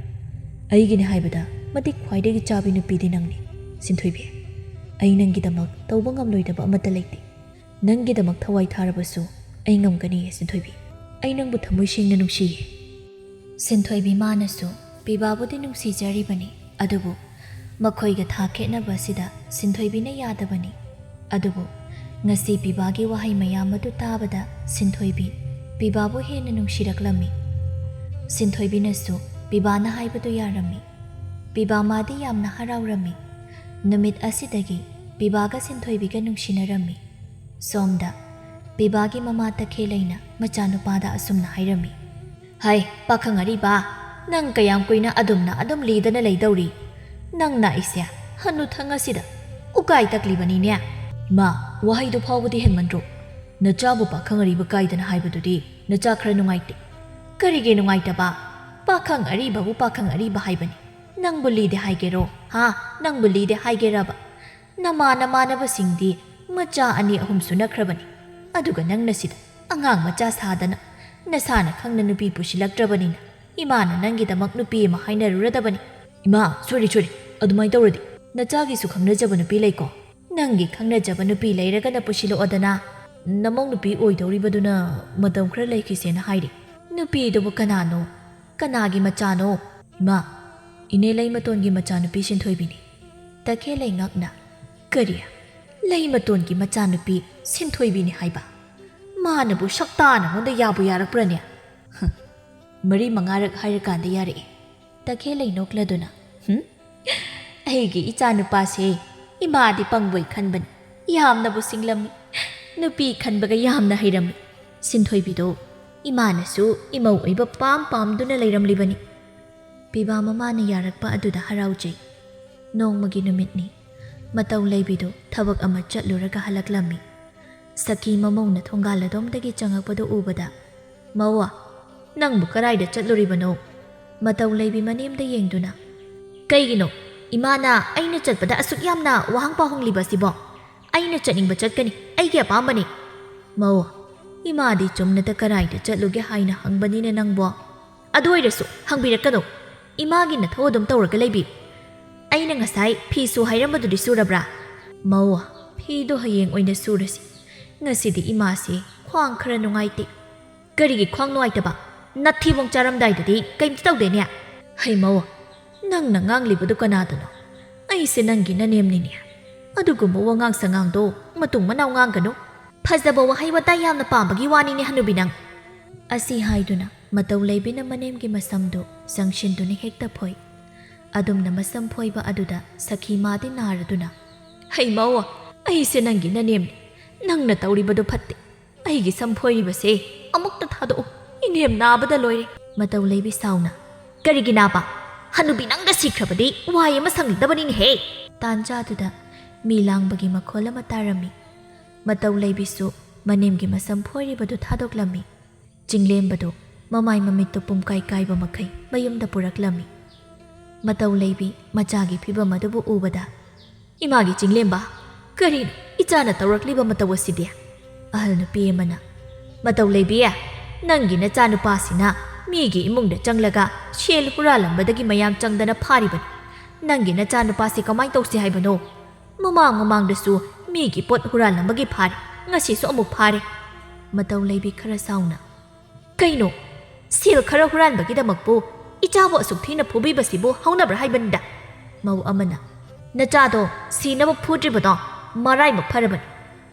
ꯑꯩꯒꯤꯅꯤ ꯍꯥꯏꯕꯗ ꯃꯇꯤꯛ ꯈ꯭ꯋꯥꯏꯗꯒꯤ ꯆꯥꯕꯤ ꯅꯨꯄꯤꯗꯤ ꯅꯪꯅꯤ, ꯁꯤꯟꯊꯣꯏꯕꯤ꯫ ꯑꯩ ꯅꯪꯒꯤꯗꯃꯛ ꯇꯧꯕ ꯉꯝꯂꯣꯏꯗꯕ ꯑꯃꯠꯇ ꯂꯩꯇꯦ꯫ "ꯅꯪꯒꯤꯗꯃꯛ ꯊꯋꯥꯏ ꯊꯥꯔꯕꯁꯨ ꯑꯩ ꯉꯝꯒꯅꯤꯌꯦ, ꯁꯤꯟꯊꯣꯏꯕꯤ꯫ ꯑꯩ ꯅꯪꯕꯨ ꯊꯃꯣꯏ ꯁꯦꯡꯅ ꯅꯨꯡꯁꯤꯌꯦ꯫" ꯁꯤꯟꯊꯣꯏꯕꯤ ꯃꯥꯅꯁꯨ ꯄꯤꯕꯥꯕꯨꯗꯤ ꯅꯨꯡꯁꯤꯖꯔꯤꯕꯅꯤ, ꯑꯗꯨꯕꯨ ꯃꯈꯣꯏꯒ ꯊꯥ ꯈꯦꯠꯅꯕ ꯑꯁꯤꯗ ꯁꯤꯟꯊꯣꯏꯕꯤꯅ ꯌꯥꯗꯕꯅꯤ꯫ ꯑꯗꯨꯕꯨ ꯉꯁꯤ ꯄꯤꯕꯥꯒꯤ ꯋꯥꯍꯩ ꯃꯌꯥꯝ ꯑꯗꯨ ꯇꯥꯕꯗ ꯁꯤꯟꯊꯣꯏꯕꯤ ꯄꯤꯕꯥꯕꯨ ꯍꯦꯟꯅ ꯅꯨꯡꯁꯤꯔꯛꯂꯝꯃꯤ꯫ ꯁꯤꯟꯊꯣꯏꯕꯤꯅꯁꯨ ꯄꯤꯕꯥꯅ ꯍꯥꯏꯕꯗꯨ ꯌꯥꯔꯝꯃꯤ꯫ ꯄꯤꯕꯥ ꯃꯥꯗꯤ ꯌꯥꯝꯅ ꯍꯔꯥꯎꯔꯝꯃꯤ꯫ ꯅꯨꯃꯤꯠ ꯑꯁꯤꯗꯒꯤ ꯄꯤꯕꯥꯒ ꯁꯤꯟꯊꯣꯏꯕꯤꯒ ꯅꯨꯡꯁꯤꯅꯔꯝꯃꯤ꯫ ꯁꯣꯝꯗ ꯄꯤꯕꯥꯒꯤ ꯃꯃꯥ ꯇꯈꯦꯜꯂꯩꯅ ꯃꯆꯥꯅꯨꯄꯥꯗ ꯑꯁꯨꯝꯅ ꯍꯥꯏꯔꯝꯃꯤ, "ꯍꯩ, ꯄꯥꯈꯪ ꯑꯔꯤꯕ, ꯅꯪ ꯀꯌꯥꯝ ꯀꯨꯏꯅ ꯑꯗꯨꯝꯅ ꯑꯗꯨꯝ ꯂꯤꯗꯅ ꯂꯩꯗꯧꯔꯤ? ꯅꯪꯅ ꯑꯩꯁꯦ ꯍꯅꯨꯊꯪ ꯑꯁꯤꯗ ꯎꯀꯥꯏ ꯇꯛꯂꯤꯕꯅꯤꯅꯦ꯫" "ꯏꯃꯥ, ꯋꯥꯍꯩꯗꯨ ꯐꯥꯎꯕꯗꯤ ꯍꯦꯟꯃꯟꯗ꯭ꯔꯣ? ꯅꯆꯥꯕꯨ ꯄꯥꯈꯪ ꯑꯔꯤꯕ ꯀꯥꯏꯗꯅ ꯍꯥꯏꯕꯗꯨꯗꯤ ꯅꯆꯥ ꯈꯔ ꯅꯨꯡꯉꯥꯏꯇꯦ꯫" "ꯀꯔꯤꯒꯤ ꯅꯨꯡꯉꯥꯏꯇꯕ? ꯄꯥꯈꯪ ꯑꯔꯤꯕꯕꯨ ꯄꯥꯈꯪ ꯑꯔꯤꯕ ꯍꯥꯏꯕꯅꯤ꯫ ꯅꯪꯕꯨ ꯂꯤꯗꯦ ꯍꯥꯏꯒꯦꯔꯣ? ꯍꯥ? ꯅꯪꯕꯨ ꯂꯤꯗꯦ ꯍꯥꯏꯒꯦꯔꯕ? ꯅꯃꯥ ꯅꯃꯥꯟꯅꯕꯁꯤꯡꯗꯤ ꯃꯆꯥ ꯑꯅꯤ ꯑꯍꯨꯝ ꯁꯨꯅꯈ꯭ꯔꯕꯅꯤ꯫ ꯑꯗꯨꯒ ꯅꯪꯅ ꯁꯤꯗ ꯑꯉꯥꯡ ꯃꯆꯥ ꯁꯥꯗꯅ ꯅꯁꯥꯅ ꯈꯪꯅ ꯅꯨꯄꯤ ꯄꯨꯁꯤꯜꯂꯛꯇ꯭ꯔꯕꯅꯤꯅ ꯏꯃꯥꯅ ꯅꯪꯒꯤꯗꯃꯛ ꯅꯨꯄꯤ ꯑꯃ ꯍꯥꯏꯅꯔꯨꯔꯗꯕꯅꯤ꯫" "ꯏꯃꯥ, ꯁꯣꯔꯤ, ꯁꯣꯔꯤ, ꯑꯗꯨꯃꯥꯏꯅ ꯇꯧꯔꯗꯤ ꯅꯆꯥꯒꯤꯁꯨ ꯈꯪꯅꯖꯕ ꯅꯨꯄꯤ ꯂꯩꯀꯣ? ꯅꯪꯒꯤ ꯈꯪꯅꯖꯕ ꯅꯨꯄꯤ ꯂꯩꯔꯒꯅ ꯄꯨꯁꯤꯜꯂꯛꯑꯣꯗꯅ꯫ ꯅꯃꯧ ꯅꯨꯄꯤ ꯑꯣꯏꯗꯧꯔꯤꯕꯗꯨꯅ ꯃꯇꯝ ꯈꯔ ꯂꯩꯈꯤꯁꯦꯅ ꯍꯥꯏꯔꯤ꯫" "ꯅꯨꯄꯤꯗꯨꯕꯨ ꯀꯅꯥꯅꯣ? ꯀꯅꯥꯒꯤ ꯃꯆꯥꯅꯣ?" "ꯏꯃꯥ, ꯏꯅꯦ ꯂꯩꯃꯇꯣꯟꯒꯤ ꯃꯆꯥꯅꯨꯄꯤ ꯁꯤꯟꯊꯣꯏꯕꯤꯅꯤ꯫" ꯇꯈꯦꯜꯂꯩ ꯉꯛꯅ, "ꯀꯔꯤ? ꯂꯩꯃꯇꯣꯟꯒꯤ ꯃꯆꯥꯅꯨꯄꯤ ꯁꯤꯟꯊꯣꯏꯕꯤꯅꯤ ꯍꯥꯏꯕ? ꯃꯥꯅꯕꯨ ꯁꯛꯇꯥ ꯅꯉꯣꯟꯗ ꯌꯥꯕꯨ ꯌꯥꯔꯛꯄ꯭ꯔꯅꯦ?" "ꯍ, ꯃꯔꯤ ꯃꯉꯥꯔꯛ ꯍꯥꯏꯔꯀꯥꯟꯗ ꯌꯥꯔꯛꯑꯦ꯫" ꯇꯈꯦꯜꯂꯩ ꯅꯣꯛꯂꯗꯨꯅ, "ꯍꯨꯝ? ꯑꯩꯒꯤ ꯏꯆꯥ ꯅꯨꯄꯥꯁꯦ ꯏꯃꯥꯗꯤ ꯄꯪꯕꯣꯏ ꯈꯟꯕꯅꯤ, ꯌꯥꯝꯅꯕꯨ ꯁꯤꯡꯂꯝꯃꯤ꯫ ꯅꯨꯄꯤ ꯈꯟꯕꯒ ꯌꯥꯝꯅ ꯍꯩꯔꯝꯃꯤ꯫ ꯁꯤꯟꯊꯣꯏꯕꯤꯗꯣ ꯏꯃꯥꯅꯁꯨ ꯏꯃꯧ ꯑꯣꯏꯕ ꯄꯥꯝ ꯄꯥꯝꯗꯨꯅ ꯂꯩꯔꯝꯂꯤꯕꯅꯤ꯫" ꯄꯤꯕꯥ ꯃꯃꯥꯅ ꯌꯥꯔꯛꯄ ꯑꯗꯨꯗ ꯍꯔꯥꯎꯖꯩ꯫ ꯅꯣꯡꯃꯒꯤ ꯅꯨꯃꯤꯠꯅꯤ꯫ ꯃꯇꯧ ꯂꯩꯕꯤꯗꯨ ꯊꯕꯛ ꯑꯃ ꯆꯠꯂꯨꯔꯒ ꯍꯜꯂꯛꯂꯝꯃꯤ꯫ ꯁꯈꯤ ꯃꯃꯧꯅ ꯊꯣꯡꯒꯥꯜ ꯑꯗꯣꯝꯗꯒꯤ ꯆꯪꯉꯛꯄꯗꯨ ꯎꯕꯗ, "ꯃꯧ, ꯅꯪꯕꯨ ꯀꯗꯥꯏꯗ ꯆꯠꯂꯨꯔꯤꯕꯅꯣ?" ꯃꯇꯧ ꯂꯩꯕꯤ ꯃꯅꯦꯝꯗ ꯌꯦꯡꯗꯨꯅ, "ꯀꯩꯒꯤꯅꯣ? ꯏꯃꯥꯅ ꯑꯩꯅ ꯆꯠꯄꯗ ꯑꯁꯨꯛ ꯌꯥꯝꯅ ꯋꯥꯍꯪ ꯄꯥꯎꯍꯪꯂꯤꯕ ꯑꯁꯤꯕꯣ? ꯑꯩꯅ ꯆꯠꯅꯤꯡꯕ ꯆꯠꯀꯅꯤ, ꯑꯩꯒꯤ ꯑꯄꯥꯝꯕꯅꯤ꯫" "ꯃꯧ, ꯏꯃꯥꯗꯤ ꯆꯨꯝꯅꯇ ꯀꯗꯥꯏꯗ ꯆꯠꯂꯨꯒꯦ ꯍꯥꯏꯅ ꯍꯪꯕꯅꯤꯅꯦ ꯅꯪꯕꯣ꯫" "ꯑꯗꯨ ꯑꯣꯏꯔꯁꯨ ꯍꯪꯕꯤꯔꯛꯀꯅꯨ꯫ ꯏꯃꯥꯒꯤ ꯅꯊꯧ ꯑꯗꯨꯝ ꯇꯧꯔꯒ ꯂꯩꯕꯤ꯫ ꯑꯩꯅ ꯉꯁꯥꯏ ꯐꯤ ꯁꯨ ꯍꯥꯏꯔꯝꯕꯗꯨꯗꯤ ꯁꯨꯔꯕ꯭ꯔꯥ?" "ꯃꯧ, ꯐꯤꯗꯣ ꯍꯌꯦꯡ ꯑꯣꯏꯅ ꯁꯨꯔꯁꯤ꯫ "ꯉꯁꯤꯗꯤ ꯏꯃꯥꯁꯤ ꯈ꯭ꯋꯥꯡ ꯈꯔ ꯅꯨꯡꯉꯥꯏꯇꯦ꯫" "ꯀꯔꯤꯒꯤ ꯈ꯭ꯋꯥꯡ ꯅꯨꯡꯉꯥꯏꯇꯕ? ꯅꯊꯤꯕꯣꯡ ꯆꯥꯔꯝꯗꯥꯏꯗꯗꯤ ꯀꯩꯝꯇ ꯇꯧꯗꯦꯅꯦ?" "ꯍꯩꯃꯧ, ꯅꯪꯅ ꯉꯥꯡꯂꯤꯕꯗꯨ ꯀꯅꯥꯗꯅꯣ? ꯑꯩꯁꯦ ꯅꯪꯒꯤ ꯅꯅꯦꯝꯅꯤꯅꯦ꯫ ꯑꯗꯨꯒꯨꯝꯕ ꯋꯥꯉꯥꯡ ꯁꯉꯥꯡꯗꯣ ꯃꯇꯨꯡ ꯃꯅꯥꯎ ꯉꯥꯡꯒꯅꯨ꯫ ꯐꯖꯕ ꯋꯥꯍꯩ ꯋꯥꯇꯥ ꯌꯥꯝꯅ ꯄꯥꯝꯕꯒꯤ ꯋꯥꯅꯤꯅꯦ, ꯍꯅꯨꯕꯤ ꯅꯪ꯫" ꯑꯁꯤ ꯍꯥꯏꯗꯨꯅ ꯃꯇꯧ ꯂꯩꯕꯤꯅ ꯃꯅꯦꯝꯒꯤ ꯃꯁꯝꯗꯨ ꯆꯪꯁꯤꯟꯗꯨꯅ ꯍꯦꯛꯇ ꯐꯣꯏ꯫ ꯑꯗꯨꯝꯅ ꯃꯁꯝ ꯐꯣꯏꯕ ꯑꯗꯨꯗ ꯁꯈꯤ ꯃꯥꯗꯤ ꯅꯥꯔꯗꯨꯅ, "ꯍꯩꯃꯧ, ꯑꯩꯁꯦ ꯅꯪꯒꯤ ꯅꯅꯦꯝꯅꯤ꯫ ꯅꯪꯅ ꯇꯧꯔꯤꯕꯗꯨ ꯐꯠꯇꯦ꯫ ꯑꯩꯒꯤ ꯁꯝ ꯐꯣꯏꯔꯤꯕꯁꯦ ꯑꯃꯨꯛꯇ ꯊꯥꯗꯣꯛꯎ꯫ ꯏꯅꯦꯝ ꯅꯥꯕꯗ ꯂꯣꯏꯔꯦ꯫" ꯃꯇꯧ ꯂꯩꯕꯤ ꯁꯥꯎꯅ, "ꯀꯔꯤꯒꯤ ꯅꯥꯕ? ꯍꯅꯨꯕꯤ ꯅꯪꯒ ꯁꯤꯈ꯭ꯔꯕꯗꯤ ꯋꯥꯏ ꯑꯃ ꯁꯪꯂꯗꯕꯅꯤꯅꯦꯍꯦ!" ꯇꯥꯟꯖꯥꯗꯨꯗ ꯃꯤ ꯂꯥꯡꯕꯒꯤ ꯃꯈꯣꯜ ꯑꯃ ꯇꯥꯔꯝꯃꯤ꯫ ꯃꯇꯧ ꯂꯩꯕꯤꯁꯨ ꯃꯅꯦꯝꯒꯤ ꯃꯁꯝ ꯐꯣꯏꯔꯤꯕꯗꯨ ꯊꯥꯗꯣꯛꯂꯝꯃꯤ꯫ ꯆꯤꯡꯂꯦꯝꯕꯗꯨ ꯃꯃꯥꯏ ꯃꯃꯤꯠꯇꯨ ꯄꯨꯝꯀꯥꯏ ꯀꯥꯏꯕ ꯃꯈꯩ ꯃꯌꯨꯝꯗ ꯄꯨꯔꯛꯂꯝꯃꯤ꯫ ꯃꯇꯧ ꯂꯩꯕꯤ ꯃꯆꯥꯒꯤ ꯐꯤꯕꯝ ꯑꯗꯨꯕꯨ ꯎꯕꯗ, "ꯏꯃꯥꯒꯤ ꯆꯤꯡꯂꯦꯝꯕ, ꯀꯔꯤꯅꯣ ꯏꯆꯥꯅ ꯇꯧꯔꯛꯂꯤꯕ ꯃꯇꯧ ꯑꯁꯤꯗꯤ?" ꯑꯍꯜ ꯅꯨꯄꯤ ꯑꯃꯅ, "ꯃꯇꯧ ꯂꯩꯕꯤ, ꯅꯪꯒꯤ ꯅꯆꯥꯅꯨꯄꯥꯁꯤꯅ ꯃꯤꯒꯤ ꯏꯃꯨꯡꯗ ꯆꯪꯂꯒ ꯁꯦꯜ ꯍꯨꯔꯥꯜꯂꯝꯕꯗꯒꯤ ꯃꯌꯥꯝ ꯆꯪꯗꯅ ꯐꯥꯔꯤꯕꯅꯤ꯫ ꯅꯪꯒꯤ ꯅꯆꯥꯅꯨꯄꯥꯁꯤ ꯀꯃꯥꯏ ꯇꯧꯁꯤ ꯍꯥꯏꯕꯅꯣ? ꯃꯃꯥꯡ ꯃꯃꯥꯡꯗꯁꯨ ꯃꯤꯒꯤ ꯄꯣꯠ ꯍꯨꯔꯥꯜꯂꯝꯕꯒꯤ ꯐꯥꯔꯦ, ꯉꯁꯤꯁꯨ ꯑꯃꯨꯛ ꯐꯥꯔꯦ꯫" ꯃꯇꯧ ꯂꯩꯕꯤ ꯈꯔ ꯁꯥꯎꯅ, "ꯀꯩꯅꯣ? ꯁꯦꯜ ꯈꯔ ꯍꯨꯔꯥꯟꯕꯒꯤꯗꯃꯛꯄꯨ ꯏꯆꯥꯕꯨ ꯑꯁꯨꯛ ꯊꯤꯅ ꯐꯨꯕꯤꯕꯁꯤꯕꯨ ꯍꯧꯅꯕ꯭ꯔꯥ ꯍꯥꯏꯕꯅꯤꯗ?" ꯃꯧ ꯑꯃꯅ, "ꯅꯆꯥꯗꯣ ꯁꯤꯅꯕ ꯐꯨꯗ꯭ꯔꯤꯕꯗꯣ ꯃꯔꯥꯏꯕꯛ ꯐꯔꯕꯅꯤ꯫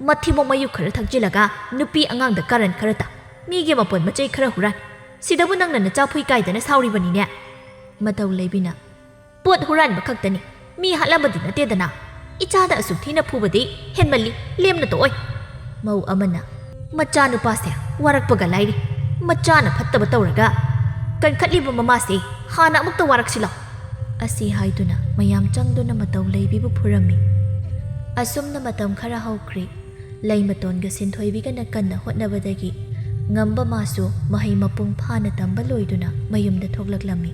ꯃꯊꯤꯕꯣꯡ ꯃꯌꯨ ꯈꯔ ꯊꯛꯆꯤꯜꯂꯒ ꯅꯨꯄꯤ ꯑꯉꯥꯡꯗ ꯀꯥꯔꯟ ꯈꯔ ꯇꯥ, ꯃꯤꯒꯤ ꯃꯄꯣꯠ ꯃꯆꯩ ꯈꯔ ꯍꯨꯔꯥꯟ, ꯁꯤꯗꯕꯨ ꯅꯪꯅ ꯅꯆꯥ ꯐꯨꯏ ꯀꯥꯏꯗꯅ ꯁꯥꯎꯔꯤꯕꯅꯤꯅꯦ?" ꯃꯇꯧ ꯂꯩꯕꯤꯅ, "ꯄꯣꯠ ꯍꯨꯔꯥꯟꯕ ꯈꯛꯇꯅꯤ, ꯃꯤ ꯍꯥꯠꯂꯝꯕꯗꯤ ꯅꯠꯇꯦꯗꯅ꯫ ꯏꯆꯥꯗ ꯑꯁꯨꯛ ꯊꯤꯅ ꯐꯨꯕꯗꯤ ꯍꯦꯟꯃꯜꯂꯤ, ꯂꯦꯝꯅ ꯇꯣꯛꯑꯣꯏ꯫" ꯃꯧ ꯑꯃꯅ, "ꯃꯆꯥꯅꯨꯄꯥꯁꯦ ꯋꯥꯔꯛꯄꯒ ꯂꯥꯏꯔꯤ, ꯃꯆꯥꯅ ꯐꯠꯇꯕ ꯇꯧꯔꯒ ꯀꯟꯈꯠꯂꯤꯕ ꯃꯃꯥꯁꯦ ꯍꯥꯟꯅ ꯑꯃꯨꯛꯇ ꯋꯥꯔꯛꯁꯤ ꯂꯥꯎ꯫" ꯑꯁꯤ ꯍꯥꯏꯗꯨꯅ ꯃꯌꯥꯝ ꯆꯪꯗꯨꯅ ꯃꯇꯧ ꯂꯩꯕꯤꯕꯨ ꯐꯨꯔꯝꯃꯤ꯫ ꯑꯁꯨꯝꯅ ꯃꯇꯝ ꯈꯔ ꯍꯧꯈ꯭ꯔꯦ꯫ ꯂꯩꯃꯇꯣꯟꯒ ꯁꯤꯟꯊꯣꯏꯕꯤꯒꯅ ꯀꯟꯅ ꯍꯣꯠꯅꯕꯗꯒꯤ ꯉꯝꯕ ꯃꯥꯁꯨ ꯃꯍꯩ ꯃꯄꯨꯡ ꯐꯥꯅ ꯇꯝꯕ ꯂꯣꯏꯗꯨꯅ ꯃꯌꯨꯝꯗ ꯊꯣꯛꯂꯛꯂꯝꯃꯤ꯫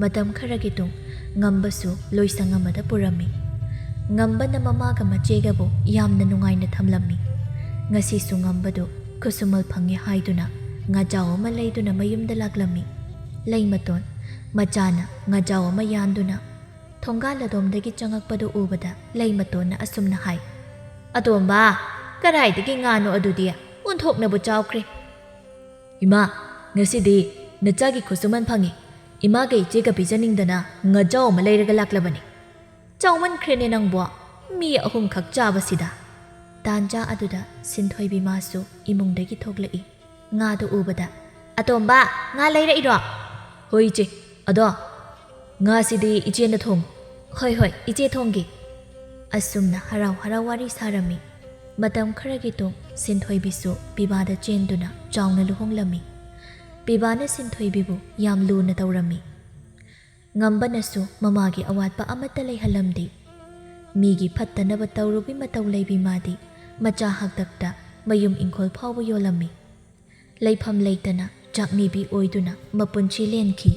ꯃꯇꯝ ꯈꯔꯒꯤ ꯇꯨꯡ ꯉꯝꯕꯁꯨ ꯂꯣꯏꯁꯪ ꯑꯃꯗ ꯄꯨꯔꯝꯃꯤ꯫ ꯉꯝꯕꯅ ꯃꯃꯥꯒ ꯃꯆꯦꯒꯕꯨ ꯌꯥꯝꯅ ꯅꯨꯡꯉꯥꯏꯅ ꯊꯝꯂꯝꯃꯤ꯫ ꯉꯁꯤꯁꯨ ꯉꯝꯕꯗꯨ ꯈꯨꯠꯁꯨꯃꯜ ꯐꯪꯉꯦ ꯍꯥꯏꯗꯨꯅ ꯉꯥꯖꯥꯎ ꯑꯃ ꯂꯩꯗꯨꯅ ꯃꯌꯨꯝꯗ ꯂꯥꯛꯂꯝꯃꯤ꯫ ꯂꯩꯃꯇꯣꯟ ꯃꯆꯥꯅ ꯉꯥꯖꯥꯎ ꯑꯃ ꯌꯥꯟꯗꯨꯅ ꯊꯣꯡꯒꯥꯜ ꯑꯗꯣꯝꯗꯒꯤ ꯆꯪꯉꯛꯄꯗꯨ ꯎꯕꯗ ꯂꯩꯃꯇꯣꯟꯅ ꯑꯁꯨꯝꯅ ꯍꯥꯏ, "ꯑꯇꯣꯝꯕ, "ꯀꯗꯥꯏꯗꯒꯤ ꯉꯥꯅꯣ ꯑꯗꯨꯗꯤ? ꯑꯣꯟꯊꯣꯛꯅꯕꯨ ꯆꯥꯎꯈ꯭ꯔꯦ!" "ꯏꯃꯥ, ꯉꯁꯤꯗꯤ ꯅꯆꯥꯒꯤ ꯈꯨꯠꯁꯨꯃꯟ ꯐꯪꯉꯤ꯫ ꯏꯃꯥꯒ ꯏꯆꯦꯒ ꯄꯤꯖꯅꯤꯡꯗꯅ ꯉꯥꯖꯥꯎ ꯑꯃ ꯂꯩꯔꯒ ꯂꯥꯛꯂꯕꯅꯤ꯫" "ꯆꯥꯎꯃꯟꯈ꯭ꯔꯦꯅꯦ ꯅꯪꯕꯣ, ꯃꯤ ꯑꯍꯨꯝꯈꯛ ꯆꯥꯕꯁꯤꯗ!" ꯇꯥꯟꯖꯥ ꯑꯗꯨꯗ ꯁꯤꯟꯊꯣꯏꯕꯤ ꯃꯥꯁꯨ ꯏꯃꯨꯡꯗꯒꯤ ꯊꯣꯛꯂꯛꯏ꯫ ꯉꯥꯗꯨ ꯎꯕꯗ, "ꯑꯇꯣꯝꯕ, ꯉꯥ ꯂꯩꯔꯛꯏꯔꯣ?" "ꯍꯣꯏ ꯏꯆꯦ, ꯑꯗꯣ ꯉꯥꯁꯤꯗꯤ ꯏꯆꯦꯅ ꯊꯣꯡꯉꯨ꯫" "ꯍꯣꯏ ꯍꯣꯏ, ꯏꯆꯦ ꯊꯣꯡꯒꯦ꯫" ꯑꯁꯨꯝꯅ ꯍꯔꯥꯎ ꯍꯔꯥꯎ ꯋꯥꯔꯤ ꯁꯥꯔꯝꯃꯤ꯫ ꯃꯇꯝ ꯈꯔꯒꯤ ꯇꯨꯡ ꯁꯤꯟꯊꯣꯏꯕꯤꯁꯨ ꯄꯤꯕꯥꯗ ꯆꯦꯟꯗꯨꯅ ꯆꯥꯎꯅ ꯂꯨꯍꯣꯡꯂꯝꯃꯤ꯫ ꯄꯤꯕꯥꯅ ꯁꯤꯟꯊꯣꯏꯕꯤꯕꯨ ꯌꯥꯝ ꯂꯨꯅ ꯇꯧꯔꯝꯃꯤ꯫ ꯉꯝꯕꯅꯁꯨ ꯃꯃꯥꯒꯤ ꯑꯋꯥꯠꯄ ꯑꯃꯠꯇ ꯂꯩꯍꯜꯂꯝꯗꯦ꯫ ꯃꯤꯒꯤ ꯐꯠꯇꯅꯕ ꯇꯧꯔꯨꯕꯤ ꯃꯇꯧ ꯂꯩꯕꯤ ꯃꯥꯗꯤ ꯃꯆꯥ ꯍꯥꯛꯇꯛꯇ ꯃꯌꯨꯝ ꯏꯪꯈꯣꯜ ꯐꯥꯎꯕ ꯌꯣꯜꯂꯝꯃꯤ꯫ ꯂꯩꯐꯝ ꯂꯩꯇꯅ ꯆꯥꯛꯅꯤꯕꯤ ꯑꯣꯏꯗꯨꯅ ꯃꯄꯨꯟꯁꯤ ꯂꯦꯟꯈꯤ꯫